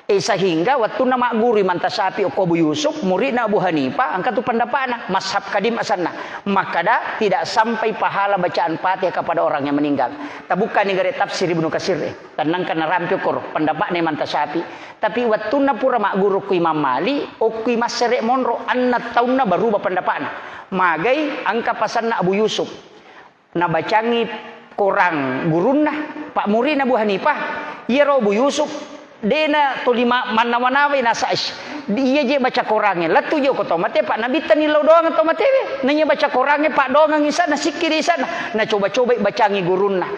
E, sehingga wettunna magguru Imam Syafi'i okko Abu Yusuf, muridna Abu Hanifah, engka tu pendapatna, mazhab kadim asanna. Makkeda, tidak sampai pahala bacaan Fatihah kepada orang yang meninggal. Tabukkani gare tafsir Ibnu Kasir, e. Tennangka narampe okkoro, pendapatna Imam Syafi'i. Tapi wettunna pura magguru ku Imam Malik, okkui massere monro, anna taunna baruba pendapatna. Magai, engka pasanna Abu Yusuf. Nabacangi Korang gurunna, Pak, muridna Abu Hanifah. Iyaro Abu Yusuf, dena toli ma-, mannawa-nawai nasa, ish, iya je baca Korangnge. Lettu je ko to mate, Pak, nabittani lao doang to matewe. Naiya baca Korangnge, Pak, doangengngi sana, sikkiri sana. Nacoba-cobai bacangi gurunna.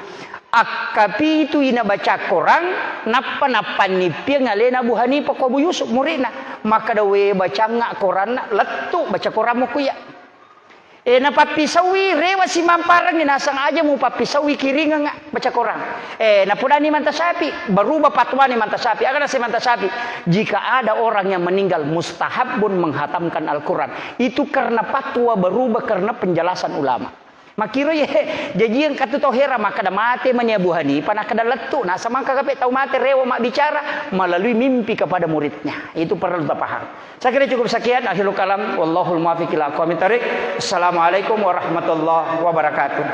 Akkapitui nabaca Korang, nappa nappannippiang alena Abu Hanifah ko Abu Yusuf, muridna. Makkeda, we, bacangnga Koranna, lettu baca Korang mukuya. E, napappisaui, rewa simamparengngi, naseng aja mupappisaui kiringengnga baca Korang. E, napodani Imam Syafi'i, baruba fatwani Imam Syafi'i. Aga naseng Imam Syafi'i? Jika ada orang yang meninggal, mustahabun menghatamkan Al-Quran. Itu karena fatwa baruba, karena penjelasan ulama. Makkiro ye, jaji engka tu tau hera makkeda mate mani Abu Hanifah, nakkeda lettu, naseng mangka kape tau mate rewa mabbicara melalui mimpi kepada muridnya. Itu perlu tapaham. Saya kira cukup sekian, akhirul kalam, wallahul muwaffiq ila aqwamit thariq. Assalamualaikum warahmatullahi wabarakatuh.